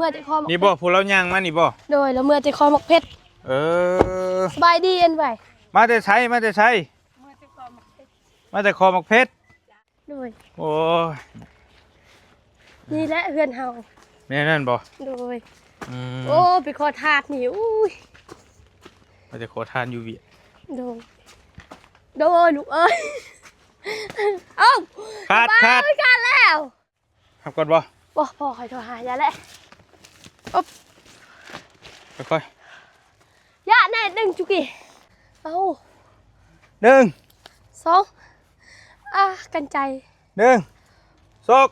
ເມື່ອແຕ່ຂໍໝາກ ນີ້ບໍ່ ເຜັດ ຜູ້ລາວຍ່າງມານີ້ບໍ່? ໂດຍ ລາວເມື່ອແຕ່ຂໍໝາກເຜັດ. ເອີ ສະບາຍດີ ເອັນໄວ. ມາແຕ່ໃສ? ມາແຕ່ໃສ? ມາແຕ່ຂໍໝາກເຜັດ. ໂດຍ ໂອ້ຍ ນີ້ແຫຼະເຮືອນເຮົາ. ແມ່ນນັ້ນບໍ່? ໂດຍ ອືມ ໂອ້ ໄປຂໍທາດນີ້ ອຸ້ຍ ວ່າແຕ່ຂໍທາດຢູ່ວຽກ. ໂດຍ ໂດຍ ລູກເອີຍ. ເອົ້າ ຂາດ ຂາດ ຂາດແລ້ວ. ຮັບກ່ອນບໍ່? ບໍ່ ພໍ່ຂ້ອຍໂທຫາ ຢ່າແຫຼະ. ອົບ ຄ່ອຍໆ ຢ່າແນ່ ດຶງຈຸກີ. ເອົ້າ ໜຶ່ງ ສອງ ອາ ກັນໄຈ ໜຶ່ງ ສອງ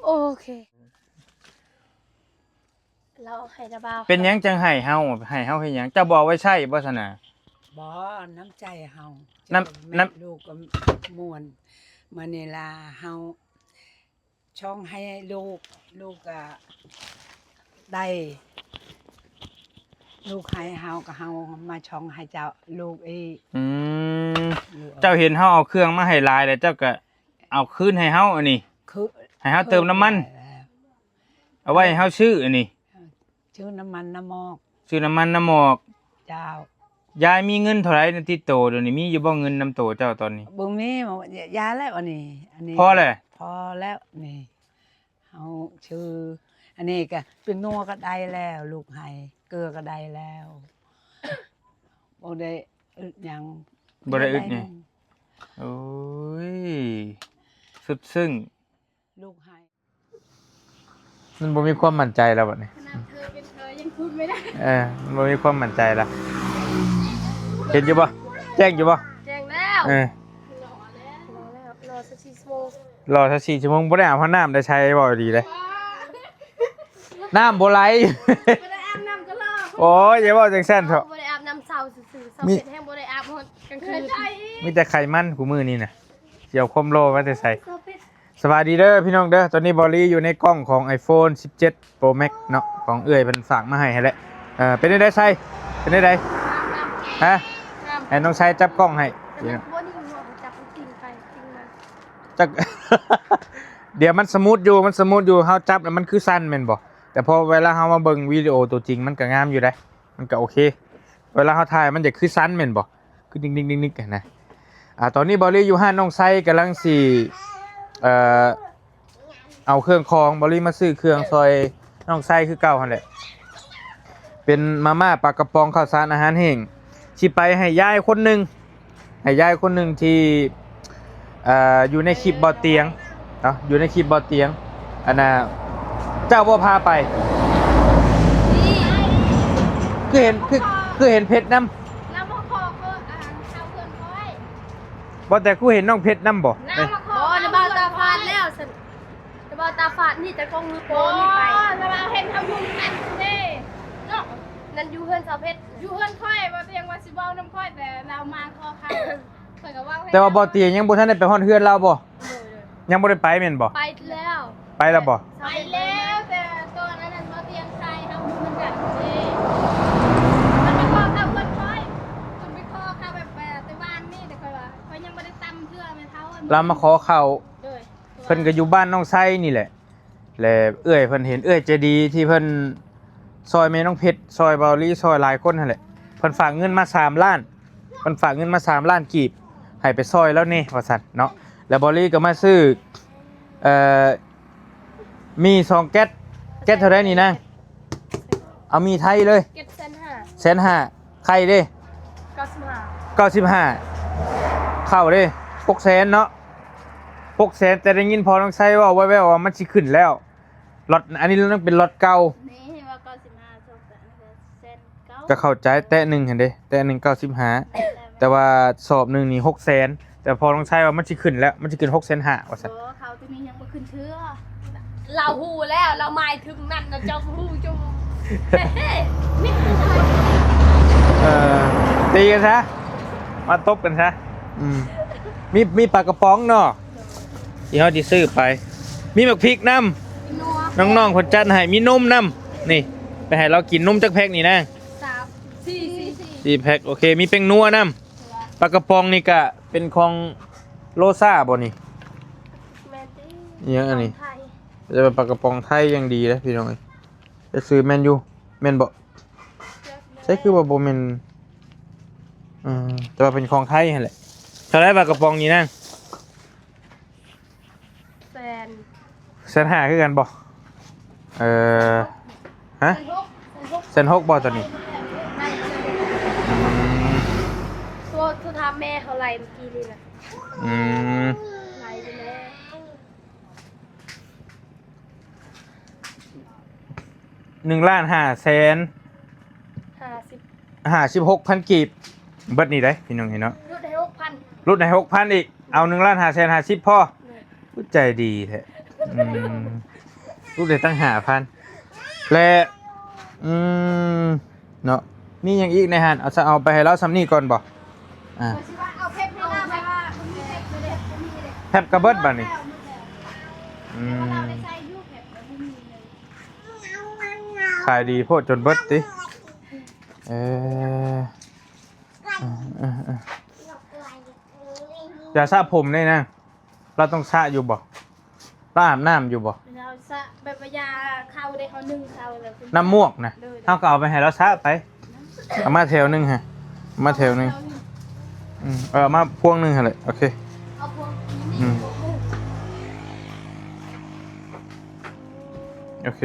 ໂອເຄ. ລາວໃຫ້ລະບ່າວ ເປັນຫຍັງຈັ່ງໃຫ້ເຮົາ? ໃຫ້ເຮົາເຮັດຫຍັງ? ເຈົ້າບໍ່ເອົາໄວ້ໃຊ້ບໍ່ຊັ້ນນະ? ບໍ່ ນ້ຳໃຈເຮົາ ນ້ຳ ນ້ຳ ລູກກໍມ່ວນ ມື້ນີ້ລະເຮົາ ຊ່ອງໃຫ້ລູກ ລູກກະໄດ້ ລູກໃຫ້ເຮົາ ກະເຮົາມາຊ່ອງໃຫ້ເຈົ້າ ລູກອີກ. ອືມ ເຈົ້າເຫັນເຮົາເອົາເຄື່ອງມາໃຫ້ຫຼາຍແລ້ວ ເຈົ້າກະເອົາຄືນໃຫ້ເຮົາອັນນີ້ ຄື ໃຫ້ເຮົາເຕີມນ້ຳມັນ ເອົາໄວ້ໃຫ້ເຮົາຊື້ອັນນີ້. ຊື້ນ້ຳມັນນ້ຳໝອກ ຊື້ນ້ຳມັນນ້ຳໝອກ. ເຈົ້າ ຍາຍມີເງິນເທົ່າໃດໃນຕິດໂຕດຽວນີ້? ມີຢູ່ບໍ່ເງິນນຳໂຕເຈົ້າຕອນນີ້? ບໍ່ມີ ຢ່າແລ້ວອັນນີ້ ອັນນີ້ພໍແລ້ວ ພໍແລ້ວນີ້. ເຮົາຊື້ອັນນີ້ກະ ແປ້ງນົວກະໄດ້ແລ້ວ ລູກໃຫ້ ເກືອກະໄດ້ແລ້ວ ບໍ່ໄດ້ອຶດຫຍັງ ບໍ່ໄດ້ອຶດຫຍັງ. ໂອ້ຍ ສຸດຊຶ້ງ ລູກໃຫ້ ມັນບໍ່ມີຄວາມໝັ້ນໃຈແລ້ວບັດນີ້. ຂະໜາດເທີເປັນເທີຍັງທູດໄມ່ໄດ້. ເອີ ມັນບໍ່ມີຄວາມໝັ້ນໃຈແລ້ວ. ເຫັນຢູ່ບໍ່? ແຈ້ງຢູ່ບໍ່? ແຈ້ງແລ້ວ. ເອີ ລໍແລ້ວ ລໍຊາວສີ່ຊົ່ວໂມງ ລໍຊາວສີ່ຊົ່ວໂມງ ບໍ່ໄດ້ອາບນ້ຳໄດ້ໃຊ້ ເວົ້າດີເດ້. ນ້ຳບໍ່ໄຫຼ ບໍ່ໄດ້ອາບນ້ຳກໍລໍ. ໂອ້ຍ ຢ່າເວົ້າຈັ່ງຊັ້ນເຖາະ. ບໍ່ໄດ້ອາບນ້ຳເຊົ້າຊື່ໆ ເຊົ້າເພັດແຮງບໍ່ໄດ້ອາບຮອດກາງຄືນ. ມີແຕ່ໄຂມັນຄູ່ມື້ນີ້ນະ. ຊິເອົາຄວາມຫຼໍ່ມາແຕ່ໃສ? ສະບາຍດີເດີພີ່ນ້ອງເດີ ຕອນນີ້ບອລລີຢູ່ໃນກ້ອງຂອງໄອໂຟນສິບເຈັດໂປຣແມັກເນາະ ຂອງເອື້ອຍເພິ່ນຝາກມາໃຫ້ຫັ້ນແຫຼະ. ເອີ ເປັນຈັ່ງໃດໄຊ? ເປັນຈັ່ງໃດ? ຮະ? ໃຫ້ນ້ອງໄຊຈັບກ້ອງໃຫ້. ແຕ່ມັນບໍ່ນິ້ງເນາະ ຈັບຕິງໄປຕິງມາ. ຈັກ ດຽວມັນສະມູດຢູ່ ມັນສະມູດຢູ່ ເຮົາຈັບແລ້ວມັນຄືສັ່ນແມ່ນບໍ່? ແຕ່ພໍເວລາເຮົາມາເບິ່ງວິດີໂອຕົວຈິງ ມັນກະງາມຢູ່ເດ້ ມັນກະໂອເຄ. ເວລາເຮົາຖ່າຍມັນຈະຄືສັ່ນແມ່ນບໍ່? ຄືດິກໆໆຫັ້ນນະ. ອ່າ ຕອນນີ້ບອລລີຢູ່ຮ້ານນ້ອງໄຊ ກຳລັງຊິ ເອີ ເອົາເຄື່ອງຂອງ ບອລລີມາຊື້ເຄື່ອງຊ່ອຍນ້ອງໄຊຄືເກົ່າຫັ້ນແຫຼະ ເປັນມາມ່າ ປາກະປ໋ອງ ເຂົ້າສານ ອາຫານແຫ້ງ ຊິໄປໃຫ້ຍາຍຄົນໜຶ່ງ ໃຫ້ຍາຍຄົນໜຶ່ງທີ່ ເອີ ຢູ່ໃນຄລິບບໍ່ຕຽງເນາະ ຢູ່ໃນຄລິບບໍ່ຕຽງ ອັນນ່າ ເຈົ້າບໍ່ພາໄປ? ຄືເຫັນ ຄື ຄືເຫັນເພັດນຳ ລາວມາຂໍເຂົ້າເຮືອນຂ້ອຍ. ບໍ່ ແຕ່ກູເຫັນນ້ອງເພັດນຳບໍ່? ນາມາຂໍ ບໍ່ ລະບ່າວຕາຝາດແລ້ວຊັ້ນ ລະບ່າວຕາຝາດນີ້ ແຕ່ກ້ອງມືໂປ້ນີ້ໄປ ລະບ່າວເຫັນເຮົາຢູ່ນັ້ນເດ້ເນາະ. ນັ້ນຢູ່ເຮືອນສາວເພັດ ຢູ່ເຮືອນຂ້ອຍ ບໍ່ຕຽງວ່າຊິເວົ້ານຳຂ້ອຍ ແຕ່ລາວມາຂໍເຂົ້າ ຂ້ອຍກໍເວົ້າໃຫ້ ແຕ່ວ່າບໍ່ຕຽງຍັງບໍ່ທັນໄດ້ໄປຮອດເຮືອນລາວບໍ່? ໂດຍ ໂດຍ ຍັງບໍ່ໄດ້ໄປແມ່ນບໍ່? ໄປແລ້ວ ໄປແລ້ວບໍ່? ໄປແລ້ວ ແຕ່ຕອນນັ້ນບໍ່ຕຽງໃສ່ເຮົາມັນກັນເດ້ ມັນໄປຂໍເຂົ້າເຮືອນຂ້ອຍ ເພິ່ນໄປຂໍເຂົ້າແບບ ແຕ່ວານນີ້ ແຕ່ຂ້ອຍວ່າ ຂ້ອຍຍັງບໍ່ໄດ້ຕຳເທື່ອແມ່ເຖົ້າ ລາວມາຂໍເຂົ້າ. ໂດຍ ເພິ່ນກໍຢູ່ບ້ານນ້ອງໄຊນີ້ແຫຼະ ແລະເອື້ອຍເພິ່ນເຫັນ ເອື້ອຍໃຈດີທີ່ເພິ່ນຊ່ອຍແມ່ນ້ອງເພັດ ຊ່ອຍເບົາລີ ຊ່ອຍຫຼາຍຄົນຫັ້ນແຫຼະ ເພິ່ນຝາກເງິນມາສາມລ້ານ ເພິ່ນຝາກເງິນມາສາມລ້ານກີບ ໃຫ້ໄປຊ່ອຍລາວແດ່ວ່າຊັ້ນເນາະ. ແລ້ວເບົາລີກໍມາຊື້ ເອີ ໝີ່ສອງແກັດ ແກັດເທົ່າໃດນີ້ນາງ? ເອົາໝີ່ໄທເລີຍ ເຈັດແສນຫ້າ ແສນຫ້າ. ໄຂ່ເດ້? ເກົ້າສິບຫ້າ ເກົ້າສິບຫ້າ. ເຂົ້າເດ້? ຫົກແສນເນາະ ຫົກແສນ. ແຕ່ໄດ້ຍິນພໍ່ນ້ອງໄຊເວົ້າແວ່ວໆວ່າມັນຊິຂຶ້ນແລ້ວ ລັອດ ອັນນີ້ຍັງເປັນລັອດເກົ່າ ນີ້ເຫັນວ່າເກົ້າສິບຫ້າ ສອງແສນ ແສນເກົ້າ ກໍເຂົ້າໃຈ ແຕະໜຶ່ງຫັ້ນເດ້ ແຕະໜຶ່ງເກົ້າສິບຫ້າ ແຕ່ວ່າສອບໜຶ່ງນີ້ຫົກແສນ. ແຕ່ພໍ່ນ້ອງໄຊວ່າມັນຊິຂຶ້ນແລ້ວ ມັນຊິຂຶ້ນຫົກແສນຫ້າວ່າຊັ້ນ. ບໍ່ ເຂົາຕົວນີ້ຍັງບໍ່ຂຶ້ນເທື່ອ ລາວຮູ້ແລ້ວ ລາວໝາຍເຖິງນັ້ນນະ ເຈົ້າບໍ່ຮູ້ ເຈົ້າ ເອີ ຕີກັນຊະ ມາຕົບກັນຊະ. ອືມ ມີ ມີປາກະປ໋ອງເນາະ ທີ່ເຮົາຊິຊື້ໄປ ມີໝາກພິກນຳ ນ້ອງໆເພິ່ນຈັດໃຫ້ ມີນົມນຳ ນີ້ ໄປໃຫ້ລາວກິນ. ນົມຈັກແພັກນີ້ນາງ? ສາມ ສີ່ ສີ່ ສີ່ແພັກ. ໂອເຄ ມີແປ້ງນົວນຳ. ປາກະປ໋ອງນີ້ກະເປັນຂອງໂລຊາບໍ່ນີ້? ແມ່ນຕິ ອີຫຍັງອັນນີ້? ຂອງໄທ ແຕ່ວ່າປາກະປ໋ອງໄທຢ່າງດີເດ້ພີ່ນ້ອງເອີຍ. ຈະຊື້ແມນຢູ ແມ່ນບໍ່? ໃຊ່ ຄືວ່າບໍ່ແມ່ນ ເອີ ແຕ່ວ່າເປັນຂອງໄທຫັ້ນແຫຼະ. ເທົ່າໃດວ່າກະປ໋ອງນີ້ນາງ? ແສນ ແສນຫ້າຄືກັນບໍ່? ເອີ ຮະ ແສນຫົກ ແສນຫົກບໍ່ໂຕນີ້? ອືມ ໂທ ໂທຖາມແມ່ເຂົາໄລ່ມື້ກີ້ນີ້ນະ. ອືມ ໄລ່ຢູ່ແລ້ວ ໜຶ່ງລ້ານຫ້າແສນ ຫ້າສິບ ຫ້າສິບຫົກພັນກີບ ເບິດນີ້ເດ້ພີ່ນ້ອງເອີຍເນາະ. ຫຼຸດໃຫ້ຫົກພັນ ຫຼຸດໃຫ້ຫົກພັນອີກ ເອົາໜຶ່ງລ້ານຫ້າແສນຫ້າສິບພໍ. ໂດຍ ອຸ້ຍ ໃຈດີແທ້. ອືມ ຫຼຸດໄດ້ຕັ້ງຫ້າພັນ ແລະ ອືມ ເນາະ ມີຫຍັງອີກໃນຫັ້ນ? ເອົາຊະ ເອົາໄປໃຫ້ລາວສ່ຳນີ້ກ່ອນບໍ່? ອ່າ ເອົາເພັບໃຫ້ລາວ ແພັບກະເບິດບາດນີ້. ອືມ ຂາຍດີໂພດຈົນເບິດຕິ. ເອີ ເອີ ເອີ ເອີ ຢາສະຜົມນີ້ນະ ລາວຕ້ອງສະຢູ່ບໍ່? ລາວອາບນ້ຳຢູ່ບໍ່? ລາວສະແບບວ່າຢາເຂົ້າເດ້ ເຮົາໜຶ່ງເຂົ້າແລ້ວ ນ້ຳໝວກນະ. ໂດຍ ເຮົາກໍເອົາໄປໃຫ້ລາວສະໄປ. ເອົາມາແຖວໜຶ່ງຮະ ເອົາມາແຖວໜຶ່ງ. ອືມ ເອີ ເອົາມາພວງໜຶ່ງຫັ້ນແຫຼະ. ໂອເຄ ເອົາພວງນີ້. ອືມ ໂອເຄ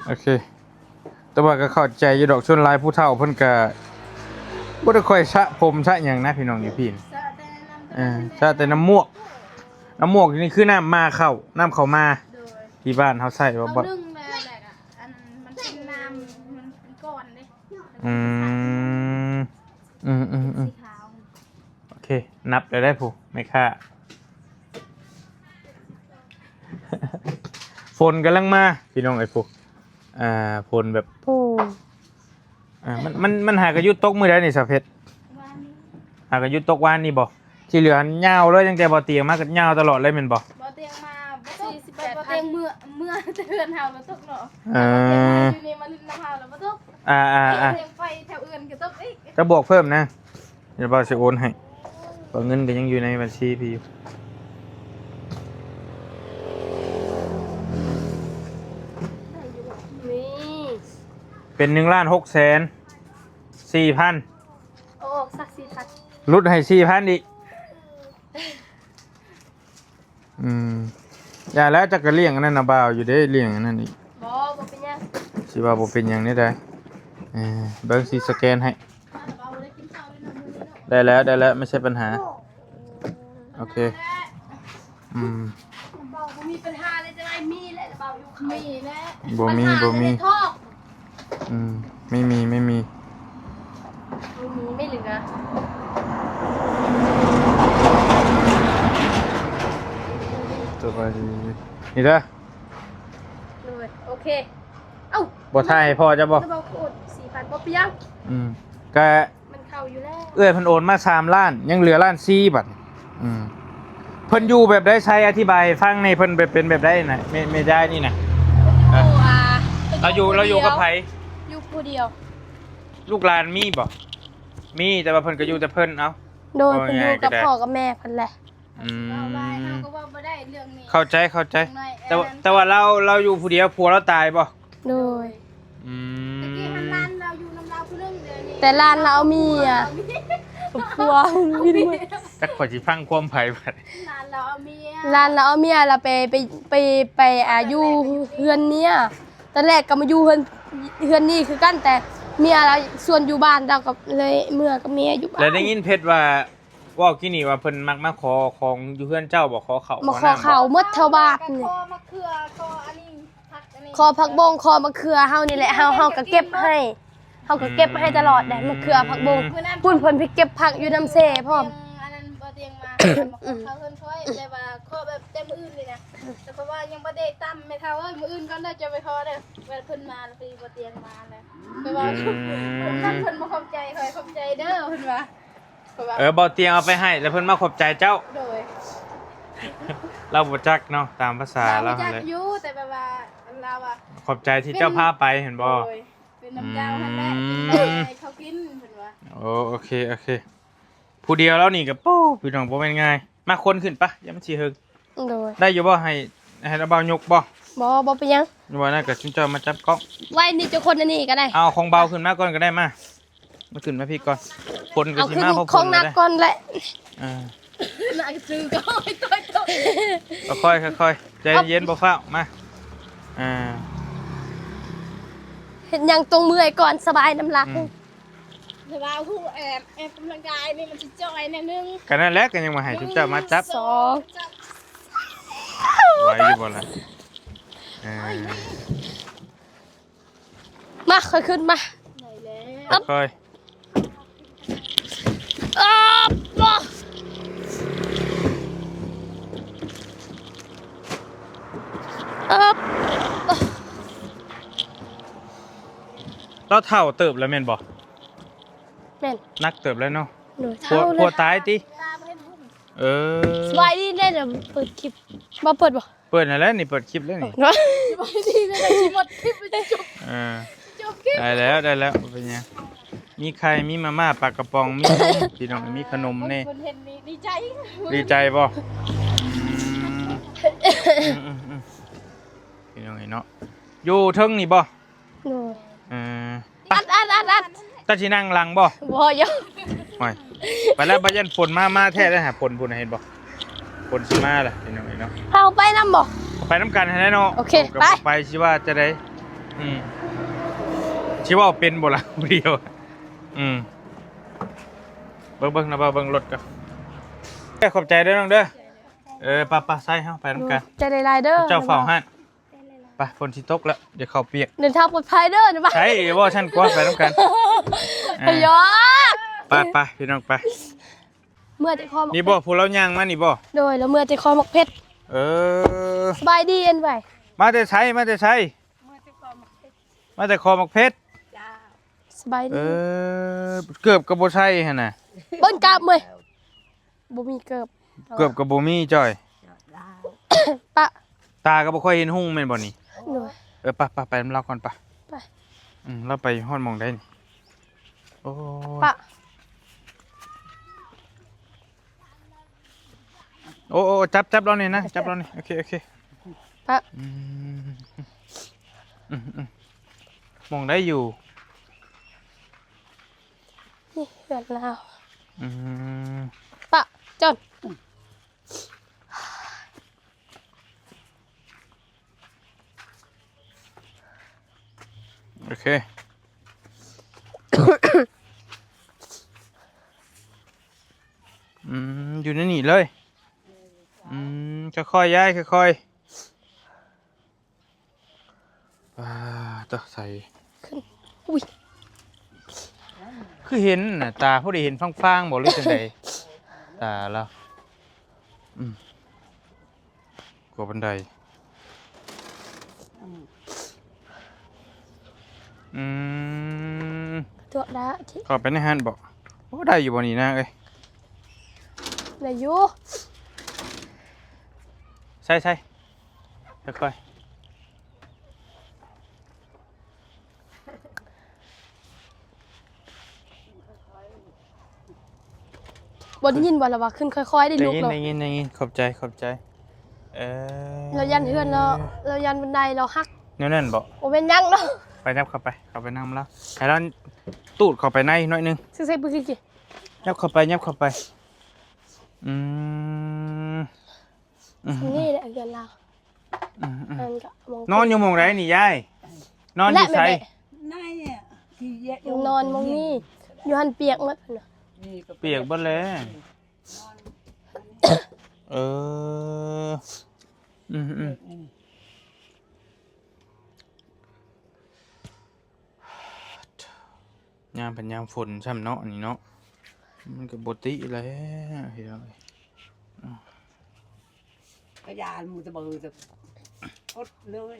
ໂອເຄ. ແຕ່ວ່າກໍເຂົ້າໃຈຢູ່ດອກ ສ່ວນຫຼາຍຜູ້ເຖົ້າເພິ່ນກໍບໍ່ໄດ້ຄ່ອຍສະຜົມສະຫຍັງນະ ພີ່ນ້ອງຢູ່ພີ້ນ. ສະແຕ່ນ້ຳ ເອີ ສະແຕ່ນ້ຳໝວກ. ນ້ຳໝວກນີ້ຄືນ້ຳໝາເຂົ້າ ນ້ຳເຂົ້າໝາ. ໂດຍ ທີ່ບ້ານເຮົາໃຊ້ວ່າ ເຂົ້າໜຶ່ງແລ້ວ ແລ້ວກໍອັນມັນເປັນນ້ຳ ມັນເປັນກ້ອນເດ້. ອືມ ອືມ ອືມ ອືມ ເປັນສີຂາວ. ໂອເຄ ນັບໄດ້ໄດ້ຜູ້ແມ່ຄ້າ. ຝົນກຳລັງມາພີ່ນ້ອງເອີຍ ຜູ້ ອ່າ ຝົນແບບ ໂອ້ ອ່າ ມັນ ມັນ ມັນຫາກະຢຸດຕົກມື້ໃດນີ້ສາວເພັດ? ວານນີ້ ຫາກະຢຸດຕົກວານນີ້ບໍ່? ທີ່ເຫຼືອຫັ້ນຍາວເລີຍ ຕັ້ງແຕ່ບໍ່ຕຽງມາກໍຍາວຕະຫຼອດເລີຍແມ່ນບໍ່? ບໍ່ຕຽງມາ ບໍ່ຕົກ ສີ່ສິບແປດ ບໍ່ຕຽງເມືອ ເມືອແຕ່ເຮືອນເຮົາລະຕົກເນາະ. ເອີ ຢູ່ນີ້ມາຫຼິ້ນນຳເຮົາລະບໍ່ຕົກ. ອ່າໆໆ ຕຽງໄປແຖວອື່ນກໍຕົກອີກ. ຈະບອກເພີ່ມນະ ດຽວບ່າວຊິໂອນໃຫ້ ເພາະເງິນກໍຍັງຢູ່ໃນບັນຊີພີ່ຢູ່. ນີ້ ເປັນໜຶ່ງລ້ານຫົກແສນສີ່ພັນ. ເອົາອອກຊະສີ່ພັນ ຫຼຸດໃຫ້ສີ່ພັນອີກ. ອືມ ຢ່າແລ້ວ ຈັກກະລ້ຽງອັນນັ້ນນະ ບ່າວຢູ່ເດ້ ລ້ຽງອັນນັ້ນອີກ. ບໍ່ ບໍ່ເປັນຫຍັງ ຊິວ່າບໍ່ເປັນຫຍັງແນວໃດ. ເອີ ເບິ່ງຊິສະແກນໃຫ້. ໄດ້ແລ້ວ ໄດ້ແລ້ວ ໄມ່ໃຊ່ບັນຫາ. ໂອເຄ ອືມ ເບົາບໍ່ມີບັນຫາເລີຍ ຈະໄດ້ມີແຫຼະ ເບົາຢູ່ ມີແຫຼະ ບໍ່ມີ ບັນຫາ ບໍ່ມີ ມີແຕ່ທອງ. ອືມ ໄມ່ມີ ໄມ່ມີ ບໍ່ມີ ໄມ່ເຫຼືອ. ສະບາຍດີ ນີ້ເດີ. ໂດຍ ໂອເຄ. ເອົ້າ ບໍ່ຖ່າຍໃຫ້ພໍ່ເຈົ້າບໍ່? ແລ້ວບໍ່ໂຄດສີ່ພັນ ບໍ່ປຽງ. ອືມ ກະ ມັນເຂົ້າຢູ່ແລ້ວ ເອື້ອຍເພິ່ນໂອນມາສາມລ້ານ ຍັງເຫຼືອລ້ານສີ່ບາດ. ອືມ ເພິ່ນຢູ່ແບບໃດ ໃຊ້ອະທິບາຍໃຫ້ຟັງແດ່ ເພິ່ນແບບ ເປັນແບບໃດນະ ແມ່ ແມ່ຍາຍນີ້ນະ? ເພິ່ນຢູ່ ອ່າ ລາວຢູ່ ເພິ່ນຢູ່ ລາວຢູ່ກັບໃຜ? ຢູ່ຜູ້ດຽວ. ລູກຫຼານມີບໍ່? ມີ ແຕ່ວ່າເພິ່ນກໍຢູ່ແຕ່ເພິ່ນ. ເອົ້າ ໂດຍ ເພິ່ນຢູ່ກັບພໍ່ກັບແມ່ເພິ່ນແຫຼະ. ອືມ ເວົ້າຫຼາຍເຮົາກໍເວົ້າບໍ່ໄດ້ເລື່ອງນີ້. ເຂົ້າໃຈ ເຂົ້າໃຈ. ແຕ່ວ່າ ແຕ່ວ່າລາວ ລາວຢູ່ຜູ້ດຽວ ຜົວລາວຕາຍບໍ່? ໂດຍ. ອືມ ແຕ່ກີ້ຫັ້ນຫຼານລາວຢູ່ນຳລາວຜູ້ໜຶ່ງ ດຽວນີ້ ແຕ່ຫຼານລາວເອົາເມຍ ຜົວ ຈັກຂ້ອຍຊິຟັງຄວາມໃຜບັດ. ຫຼານລາວເອົາເມຍ ຫຼານລາວເອົາເມຍ ລາວໄປ ໄປ ໄປ ໄປ ອ່າ ຢູ່ເຮືອນເມຍ. ຕອນແລກກໍມາຢູ່ເຮືອນ ເຮືອນນີ້ຄືກັນ ແຕ່ເມຍລາວຊວນຢູ່ບ້ານ ລາວກໍເລີຍເມືອກັບເມຍຢູ່ບ້ານ. ແລ້ວໄດ້ຍິນເພັດວ່າ ເວົ້າກີ້ນີ້ວ່າເພິ່ນມັກມາຂໍຂອງຢູ່ເຮືອນເຈົ້າບໍ່? ຂໍເຂົ້າ ມາຂໍເຂົ້າໝົດແຖວບ້ານນີ້ ຂໍໝາກເຂືອ ຂໍອັນນີ້ ຜັກອັນນີ້ ຂໍຜັກບົ້ງ ຂໍໝາກເຂືອເຮົານີ້ແຫຼະ. ເຮົາ ເຮົາກໍເກັບໃຫ້ ເຮົາກໍເກັບໃຫ້ຕະຫຼອດແຫຼະ ໝາກເຂືອ ຜັກບົ້ງ. ພຸ້ນເພິ່ນໄປເກັບຜັກຢູ່ນຳເຊພ້ອມ. ອັນນັ້ນບໍ່ຕຽງມາ ມາຂໍເຂົ້າເຮືອນຂ້ອຍ ແຕ່ວ່າຂໍແບບແຕ່ມື້ອື່ນນີ້ນະ. ແຕ່ຂ້ອຍວ່າຍັງບໍ່ໄດ້ຕຳ ແມ່ເຖົ້າເອີຍ ມື້ອື່ນກ່ອນເດີ ຈະໄປຂໍເດີ. ວ່າເພິ່ນມາແລ້ວ ພໍດີບໍ່ຕຽງມາແລ້ວ ແຕ່ວ່າ ອືມ ເພິ່ນ ເພິ່ນມາຂອບໃຈຂ້ອຍ ຂອບໃຈເດີ ເພິ່ນວ່າ. ເອີ ບໍ່ຕຽງເອົາໄປໃຫ້ ແລ້ວເພິ່ນມາຂອບໃຈເຈົ້າ. ໂດຍ ລາວບໍ່ຈັກເນາະ ຕາມພາສາລາວຫັ້ນແຫຼະ. ລາວຮູ້ຈັກຢູ່ ແຕ່ແບບວ່າລາວວ່າ ຂອບໃຈທີ່ເຈົ້າພາໄປ ເຫັນບໍ່? ໂດຍ ເປັນນຳເຈົ້າຫັ້ນແຫຼະ ອືມ ເປັນໃຫ້ເຂົາກິນ ເພິ່ນວ່າ. ໂອ ໂອເຄ ໂອເຄ. ຜູ້ດຽວລາວນີ້ກໍ ໂອ້ ພີ່ນ້ອງ ບໍ່ແມ່ນງ່າຍ. ມາຄົນຂຶ້ນປະ ຢ່າມັນຊິເຫິງ. ໂດຍ ໄດ້ຢູ່ບໍ່? ໃຫ້ ໃຫ້ລາວບ່າວຍົກບໍ່? ບໍ່ ບໍ່ເປັນຫຍັງ. ວ່ານັ້ນກໍຊຸມເຈົ້າມາຈັບກ້ອງ. ໄວ້ນີ້ ເຈົ້າຄົນອັນນີ້ກໍໄດ້. ເອົາຂອງເບົາຂຶ້ນມາກ່ອນກໍໄດ້. ມາ ມາຂຶ້ນມາພີ້ກ່ອນ. ຝົນກໍຊິມາ ເອົາຂຶ້ນຂອງໜັກກ່ອນແຫຼະ. ເອີ ໜັກຄືກໍ ຄ່ອຍໆ ຄ່ອຍໆ ໃຈເຢັນ ບໍ່ຟ້າວ. ມາ ອ່າ ເຮັດຫຍັງຕ້ອງເມື່ອຍກ່ອນ ສະບາຍນຳຫຼັງ. ອືມ ແຕ່ວ່າຮູ້ແອບ ແອບກຳລັງກາຍນີ້ ມັນຊິຈ່ອຍແນວໜຶ່ງ. ກໍນັ້ນແຫຼະ ກໍຍັງວ່າໃຫ້ຊຸມເຈົ້າມາຈັບ. ສອງ ໄຫວຢູ່ບໍ່ລະ? ເອີ ມາ ຄ່ອຍຂຶ້ນມາ. ໄດ້ແລ້ວ ຄ່ອຍ. ອາ ອາ ລາວເຖົ້າເຕີບແລ້ວແມ່ນບໍ່? ແມ່ນ. ໜັກເຕີບແລ້ວເນາະ. ໂດຍ ເຖົ້າແລ້ວ. ຜົວຕາຍຕິ? ເອີ ສະບາຍດີແດ່. ເປີດຄລິບ ບໍ່ເປີດບໍ່? ເປີດຫັ້ນແຫຼະນີ້ ເປີດຄລິບແລ້ວນີ້. ສະບາຍດີແດ່ ຊິໝົດຄລິບ ຈະຈົບ ເອີ ຈົບຄລິບ. ໄດ້ແລ້ວ ໄດ້ແລ້ວ ບໍ່ເປັນຫຍັງ. ມີໄຂ່ ມີມາມ່າ ປາກະປ໋ອງ ມີນົມ ພີ່ນ້ອງ ມີຂະໜົມແດ່. ຄົນເຫັນນີ້ດີໃຈ ດີໃຈບໍ່? ອືມ ອືມໆ ພີ່ນ້ອງເອີຍເນາະ ຢູ່ເທິງນີ້ບໍ່? ໂດຍ ເອີ ອັດ ອັດ ອັດ ອັດ. ເຈົ້າຊິນັ່ງຫຼັງບໍ່? ບໍ່ ຢອກ. ໂອ້ຍ ໄປແລ້ວ ບໍ່ຢ້ານຝົນມາ ມາແທ້ເດ້ຫາ ຝົນພຸ້ນ ເຫັນບໍ່? ຝົນຊິມາແລ້ວ ພີ່ນ້ອງເອີຍເນາະ. ເຮົາໄປນຳບໍ່? ໄປນຳກັນຫັ້ນແຫຼະເນາະ. ໂອເຄ ໄປ ໄປ ຊິວ່າຈະໄດ້. ອືມ ຊິເວົ້າເປັນບໍ່ລະຜູ້ດຽວ? ອືມ ເບິ່ງໆ ນະ ເບິ່ງລົດກ່ອນ. ເອີ ຂອບໃຈເດີນ້ອງເດີ. ເອີ ໄປໆ ໃສ່ເຮົາໄປນຳກັນ. ໃຈຫຼາຍໆເດີ ເຈົ້າເຝົ້າຮ້ານ. ໄປ ຝົນຊິຕົກແລ້ວ ດຽວເຂົ້າປຽກ. ເດີນທາງປອດໄພເດີ. ໃຊ່ ເວົ້າຊັ້ນກວ່າ ໄປນຳກັນ. ເອີ ຢອກ. ໄປໆ ພີ່ນ້ອງໄປ. ເມື່ອແຕ່ຄໍໝາກເພັດ ນີ້ບໍ່? ຜູ້ລາວຍ່າງມານີ້ບໍ່? ໂດຍ ລາວເມື່ອແຕ່ຄໍໝາກເພັດ. ເອີ ສະບາຍດີອັນໄວ. ມາແຕ່ໃສ? ມາແຕ່ໃສ? ມາແຕ່ຄໍໝາກເພັດ. ເອີ ສະບາຍດີ. ເອີ ເກີບກໍບໍ່ໃສ່ຫັ້ນນະ. ເບິ່ງກັບເວີຍ. ບໍ່ມີເກີບ. ເກີບກໍບໍ່ມີຈ້ອຍ. ປະ ຕາກໍບໍ່ຄ່ອຍເຫັນຮຸ່ງແມ່ນບໍ່ນີ້? ໂດຍ. ເອີ ປະ ປະ ໄປນຳລາວກ່ອນປະ. ໄປ. ອືມ ລາວໄປຮອດໝ່ອງໃດນີ້? ໂອ້ ປະ. ໂອ້ ໂອ້ ຈັບ ຈັບລາວນີ້ນະ ຈັບລາວນີ້. ໂອເຄ ໂອເຄ ປະ. ອືມ ອືມໆ ໝ່ອງໃດຢູ່? ນີ້ເຮືອນລາວ. ອືມ ປະ ຈອນ. ໂອເຄ. ອືມ ຢູ່ໃນນີ້ເລີຍ. ອືມ ຄ່ອຍໆ ຍາຍ ຄ່ອຍໆ. ອ່າ ຕະ ໃສ ຂຶ້ນ. ອຸ້ຍ ຄືເຫັນນະ ຕາຜູ້ໃດເຫັນຟາງໆ ບໍ່ ຫຼືຈັ່ງໃດ? ຕາລາວ. ອືມ ກວ່າບັນໄດ. ອືມ ອືມ ຕົວະດາ ເຂົ້າໄປໃນຫັ້ນບໍ່? ໂອ້ ໄດ້ຢູ່ບໍ່ນີ້ນາງເອີຍ? ໄດ້ຢູ່. ໃສ່ໆ ຄ່ອຍໆ. ບໍ່ໄດ້ຍິນບໍ່ລະວ່າຂຶ້ນຄ່ອຍໆ ໄດ້ລຸກເນາະ? ໄດ້ຍິນ ໄດ້ຍິນ ໄດ້ຍິນ. ຂອບໃຈ ຂອບໃຈ. ເອີ ລາວຢ້ານເຮືອນເນາະ ລາວຢ້ານບັນໄດລາວຫັກ. ແນວນັ້ນບໍ່? ບໍ່ແມ່ນຫຍັງເນາະ. ໄປ ຫຍັບເຂົ້າໄປ ເຂົ້າໄປນຳລາວ ໃຫ້ລາວຕູດເຂົ້າໄປໃນໜ້ອຍໜຶ່ງ. ຊື່ໆ ບຶກ ຫຍັບເຂົ້າໄປ ຫຍັບເຂົ້າໄປ. ອືມ ອືມ ນີ້ແຫຼະເຮືອນລາວ. ອືມໆ ອັນກໍມອງ ນອນຢູ່ໝ່ອງໃດນີ້ຍາຍ? ນອນຢູ່ໃສ? ໃນ ນອນໝ່ອງນີ້ ຢູ່ຫັ້ນປຽກໝົດ. ປຽກເບິດແລ້ວ. ເອີ ອືມໆ. ຍາມເປັນຍາມຝົນຊ້ຳເນາະ ອັນນີ້ເນາະ ມັນກໍບໍ່ຕິແລ້ວພີ່ນ້ອງເອີຍ. ກະຢານໝູ່ຕະເບີຕະກົດເລີຍ.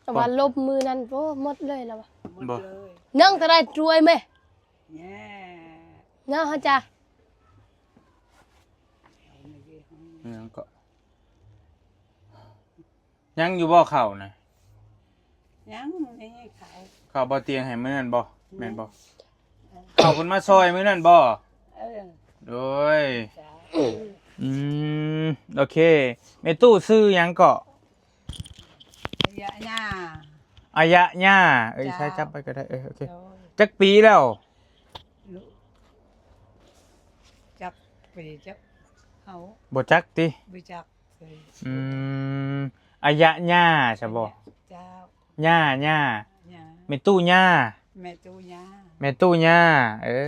ແຕ່ວ່າລົມມື້ນັ້ນ ໂອ້ ໝົດເລີຍລະວ່າ. ບໍ່ ໜຶ່ງຕະໄລຖ້ວຍແມ່. ເນາະ ເຮົາຈະ ຍັງກໍ ຍັງຢູ່ບໍ່ເຂົ້ານະ? ຍັງ ນີ້ເຂົ້າ ເຂົ້າບໍ່ຕຽງໃຫ້ມື້ນັ້ນບໍ່? ແມ່ນບໍ່? ເຂົ້າເພິ່ນມາຊ່ອຍມື້ນັ້ນບໍ່? ເອີ ໂດຍ ອືມ ໂອເຄ. ແມ່ຕູ້ຊື່ຫຍັງເກາະ? ຍະຍາ ອາຍະຍາ ເອີຍ ເຈົ້າ ໃຊ້ຈັບໄປກໍໄດ້ ເອີ ໂອເຄ ໂດຍ ຈັກປີແລ້ວ? ລູກ ຈັກປີ ຈັກ ເຮົາ ບໍ່ຈັກຕິ? ບໍ່ຈັກເລີຍ ອືມ ອາຍະຍາຊະບໍ່? ເຈົ້າ ຍາ ຍາ ຍາ ແມ່ຕູ້ຍາ ແມ່ຕູ້ຍາ ແມ່ຕູ້ຍາ ເອີ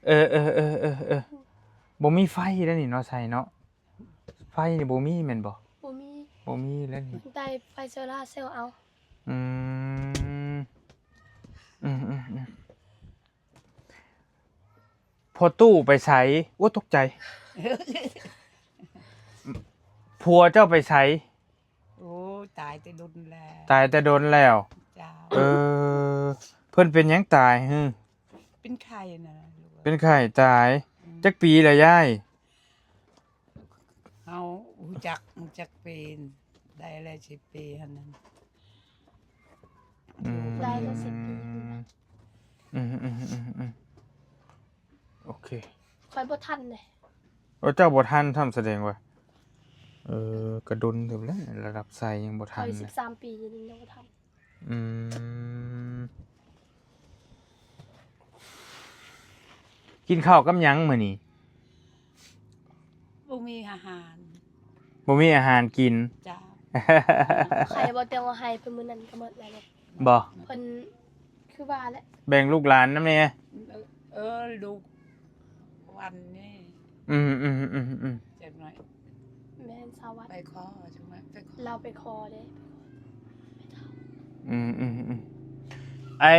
ເອີ ບໍ່ມີໄຟແລ້ວນີ້ເນາະ ໃສ່ເນາະ ໄຟນີ້ບໍ່ມີແມ່ນບໍ່? ບໍ່ມີ ບໍ່ມີແລ້ວນີ້ ໄດ້ໄຟໂຊລາເຊວເອົາ ອືມ ອືມໆໆ ພໍ່ຕູ້ໄປໃສ? ໂອ້ ຕົກໃຈ ຜົວເຈົ້າໄປໃສ? ໂອ້ ຕາຍແຕ່ດົນແລ້ວ ຕາຍແຕ່ດົນແລ້ວ ເຈົ້າ ເອີ ເພິ່ນເປັນຫຍັງຕາຍ? ເປັນໄຂ້ນະ ເປັນໄຂ້ຕາຍ ອືມ ຈັກປີແລ້ວຍາຍ? ເຮົາຮູ້ຈັກ ຮູ້ຈັກເປັນ ໄດ້ແລ້ວສິບປີຫັ້ນນະ ອືມ ໄດ້ແລ້ວສິບປີ ອືມ ອືມໆໆໆ ໂອເຄ ຂ້ອຍບໍ່ທັນເດ້ ໂອ້ ເຈົ້າບໍ່ທັນຊ້ຳ ສະແດງວ່າ ເອີ ກະດົນເຕີບແລ້ວ ລະດັບໃສ່ຍັງບໍ່ທັນ ຂ້ອຍສິບສາມປີ ຍັງບໍ່ທັນ ອືມ ກິນເຂົ້າກັບຫຍັງມື້ນີ້? ບໍ່ມີອາຫານ ບໍ່ມີອາຫານກິນ ເຈົ້າ ໄຂ່ບໍ່ຕຽງວ່າໃຫ້ເພິ່ນມື້ນັ້ນກໍໝົດແລ້ວເດ້ ບໍ່ ເພິ່ນຄືວ່າແຫຼະ ແບ່ງລູກຫຼານນຳແດ່ ເອີ ເອີ ລູກ ວັນນີ້ ອືມໆໆໆ ຈັກໜ້ອຍ ແມ່ນສາວັດ ໄປຂໍ ຈັກໜ້ອຍ ໄປຂໍ ລາວໄປຂໍເດ້ ອືມໆໆ ໄອ້